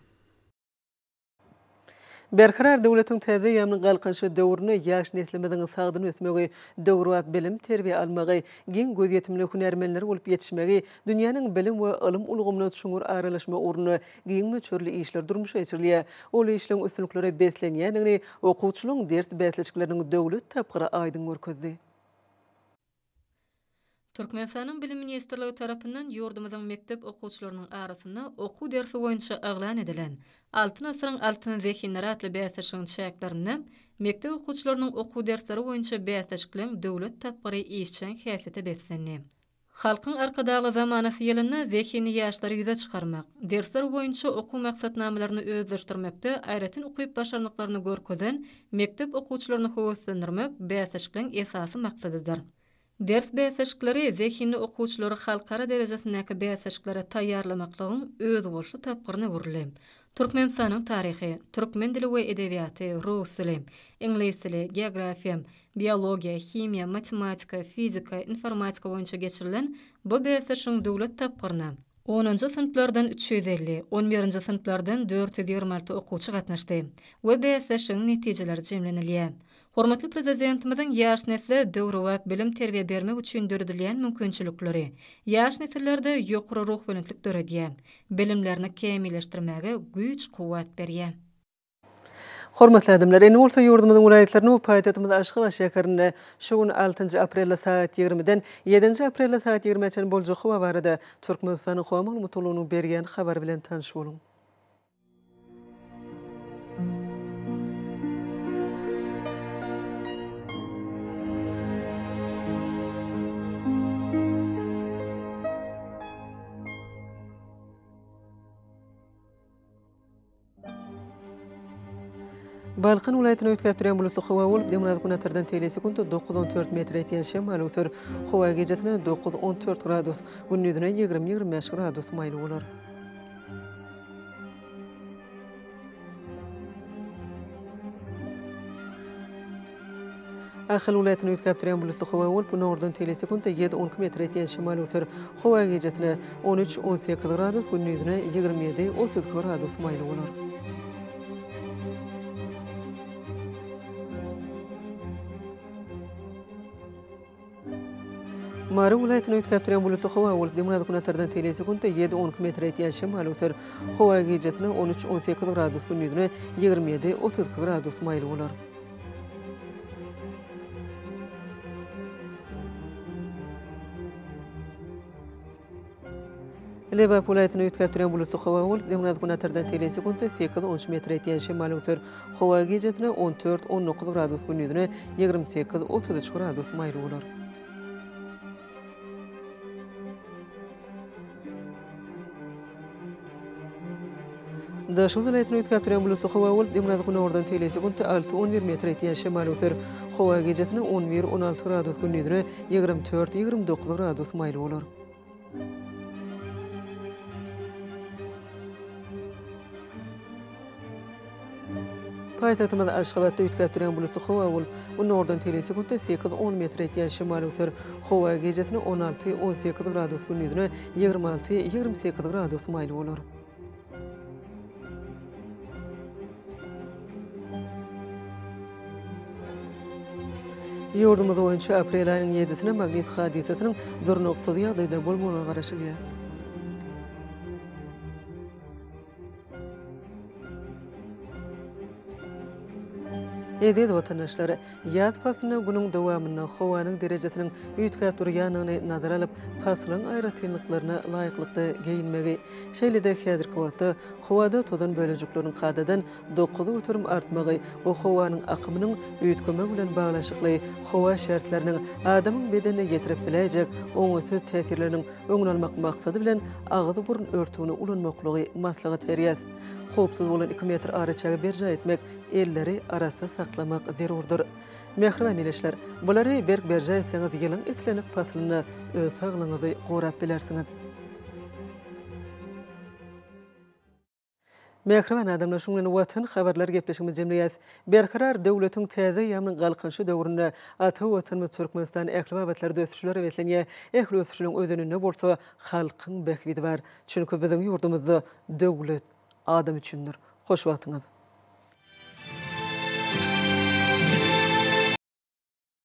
Berkarar döwletiň täze eýýamynyň Galkynyşy döwründe ýaş neslimiziň sagdyn ösmegi, döwrebap bilim-terbiýe almagy, giň gözýetimli hünärmenler bolup ýetişmegi, dünýäniň bilim we ylym ulgamyna çuňňur aralaşmagy ugrunda giň möçberli işler durmuşa geçirilýär. Ol işleň üstünliklere beslenýändigini okuwçylaryň ders bäsleşikleriniň döwlet tapgyry aýdyň görkezdi. Türkmenistanyň Bilim ministrligi tarapyndan ýurdumyzyň mekdep okuwçylarynyň arasynda okuw dersi boýunça yglan edilen Altyn asyryň altyn zehinleri atly bäsleşigiň çäklerinde mekdep okuwçylarynyň okuw dersleri boýunça bäsleşikleň döwlet tapgyry işjeň häsiýete beslendi. Halkyň Arkadagly zamanasy ýylynda zehinli ýaşlary ýüze çykarmak, dersler boýunça okuw maksatnamalaryny özleşdirmekde aýratyn ukyp-başarnyklaryny görkezen mekdep okuwçylaryny höweslendirmek bäsleşikleň esasy maksadydyr. Ders bäsleşikleri zehinli okuwçylary halkara derejesindäki bäsleşiklere taýýarlamaklygyň özboluşly tapgyryna öwrüldi. Türkmenistanyň taryhy, türkmen dili we edebiýaty, rus dili, iňlis dili, geografiýa, biologiýa, himiýa, matematika, fizika, informatika boýunça geçirilen bu bäsleşigiň döwlet tapgyryna Onunjy synplardan 350, on birinji synplardan 426 okuwçy gatnaşdy we bäsleşigiň netijeleri jemlenilýär. Hormatly Prezidentimiziň ýaş nesle döwrebap bilim-terbiýe bermek üçin döredilýän mümkinçilikleri ýaş nesillerde ýokary ruhubelentlik döredýär, bilimlerini kämilleşdirmäge güýç-kuwwat berýär. Hormatly adamlar, indi bolsa ýurdumyzyň welaýatlarynda we paýtagtymyz Aşgabat şäherinde şu gün altynjy aprelde sagat ýigrimiden ýedinji aprelde sagat ýigrimä çenli boljak howa barada Türkmenistanyň Howa maglumat gullugynyň berýän habary bilen tanyş boluň. Balkan welaýatynda üýtgäp durýan bulutly howa bolup, demirgazyk-günortadan tegelek sekuntda dokuz-on dört metr ýetýän şemal öwser. Howa gijesine dokuz-on dört gradus, gündizine 20-25 gradus maýyl bolar. Ahal welaýatynda üýtgäp durýan bulutly howa bolup, günordan tegelek sekuntda ýedi-on iki metr ýetýän şemal öwser. Howa gijesine on üç, 18 gradus, gündizine 27, 32 gradus maýyl bolar. Mary welaýatynda üýtgäp durýan bulutly howa bolup, demirgazyk-günortadan tegelek sekuntda ýedi-on iki metr ýetýän şemal öwser. Howa gijesine on üç, 18 gradus, gündizine 27, 32 gradus maýyl bolar. Lebap welaýatynda üýtgäp durýan bulutly howa bolup, demirgazyk-günortadan tegelek sekuntda sekiz-on üç metr ýetýän şemal öwser. Howa gijesine on dört, 19 gradus, gündizine 28, 33 gradus maýyl bolar. Daşoguz welaýatynda üýtgäp durýan bulutly howa bolup, demirgazyk-günordan tegelek sekuntda alty, on bir metr ýetýän şemal öwser. Howa gijesine on bir, 16 gradus, gündizine 24, 29 gradus maýyl bolar. Paýtagtymyz Aşgabatda üýtgäp durýan bulutly howa bolup, günordan tegelek sekuntda sekiz, on metr ýetýän şemal öwser. Howa gijesine on alty, 18 gradus, gündizine 26, 28 gradus maýyl bolar. Ýurdumyz boýunça aprel aýynyň ýedisine magnit hadysasynyň durnuksyz ýagdaýda bolmagyna garaşylýar. Eziz watandaşlar! Ýaz paslynda günüň dowamynda howanyň derejesiniň üýtgäp durýandygyny nazara alyp, paslyň aýratynlyklaryna laýyklykda geýinmegi, şeýle-de häzirki wagtda howada tozan bölejikleriniň kadadan 9% artmagy we howanyň akymynyň üýtgemegi bilen baglanyşykly howa şertleriniň adamyň bedenine ýetirip biläýjek oňaýsyz täsirleriniň öňüni almak maksady bilen agyz-burun örtügini ulanmaklygy maslahat berýäs. Howpsuz bolan iki metr araçägi berjaý etmek, elleri arassa saklamak zerurdyr. Mähriban ildeşler, bulary berk berjaý etseňiz ýylyň islendik paslynda öz saglygyňyzy gorap bilersiňiz. Mähriban adamlar, şunuň bilen Watan habarlary gepleşigimizi jemleýäs. Berkarar döwletiň täze eýýamynyň Galkynyşy döwründe ata Watanymyz Türkmenistan ähli babatlarda ösüşlere beslenýär. Ähli ösüşleriň özeninde bolsa halkyň bähbidi bar. Çünki biziň ýurdumyzda döwlet adam üçindir. Hoş wagtyňyz!